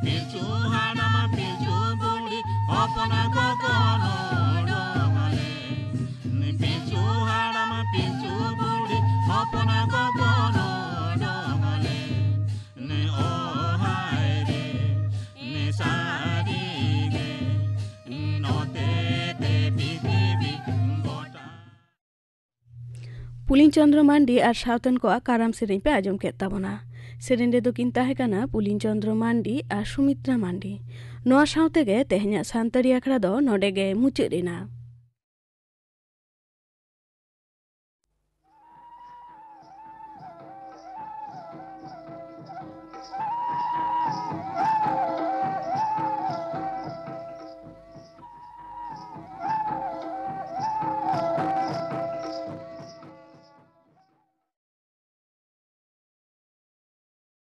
ᱯᱤᱞᱪᱩ ᱦᱟᱲᱟᱢ ᱯᱤᱞᱪᱩ ᱵᱩᱲᱦᱤ ᱦᱚᱯᱚᱱ ᱠᱚᱠᱚ ᱱᱚᱰᱚᱝ ᱞᱮ᱾ ᱯᱤᱞᱪᱩ ᱦᱟᱲᱟᱢ ᱯᱤᱞᱪᱩ ᱵᱩᱲᱦᱤ ᱦᱚᱯᱚᱱ ᱠᱚᱠᱚ ᱱᱚᱰᱚᱝ ᱞᱮ᱾ ᱚ ᱦᱟᱭ ᱨᱮ, ᱥᱟᱹᱨᱤ ᱜᱮ, ᱱᱚᱛᱮ ᱛᱮ ᱯᱨᱤᱛᱷᱤᱵᱤ ᱜᱚᱴᱟ᱾ ᱯᱩᱞᱤᱱ ᱪᱚᱸᱫᱽᱨᱚ ᱢᱟᱱᱰᱤ ᱟᱨ ᱥᱟᱶᱛᱮᱱ ᱠᱚᱣᱟᱜ ᱠᱟᱨᱟᱢ ᱥᱮᱨᱮᱧ ᱯᱮ ᱟᱸᱡᱚᱢ ᱠᱮᱫ ᱛᱟᱵᱚᱱᱟ᱾ ᱥᱮᱨᱮᱧ ᱨᱮᱫᱚ ᱠᱤᱱ ᱛᱟᱦᱮᱸ ᱠᱟᱱᱟ ᱯᱩᱞᱤᱱ ᱪᱚᱸᱫᱽᱨᱚ ᱢᱟᱱᱰᱤ ᱟᱨ ᱥᱩᱢᱤᱛᱨᱟ ᱢᱟᱱᱰᱤ᱾ ᱱᱚᱣᱟ ᱥᱟᱶ ᱛᱮᱜᱮ ᱛᱮᱦᱮᱧᱟᱜ ᱥᱟᱱᱛᱟᱲᱤ ᱟᱠᱷᱲᱟ ᱫᱚ ᱱᱚᱰᱮ ᱜᱮ ᱢᱩᱪᱟᱹᱫ ᱮᱱᱟ᱾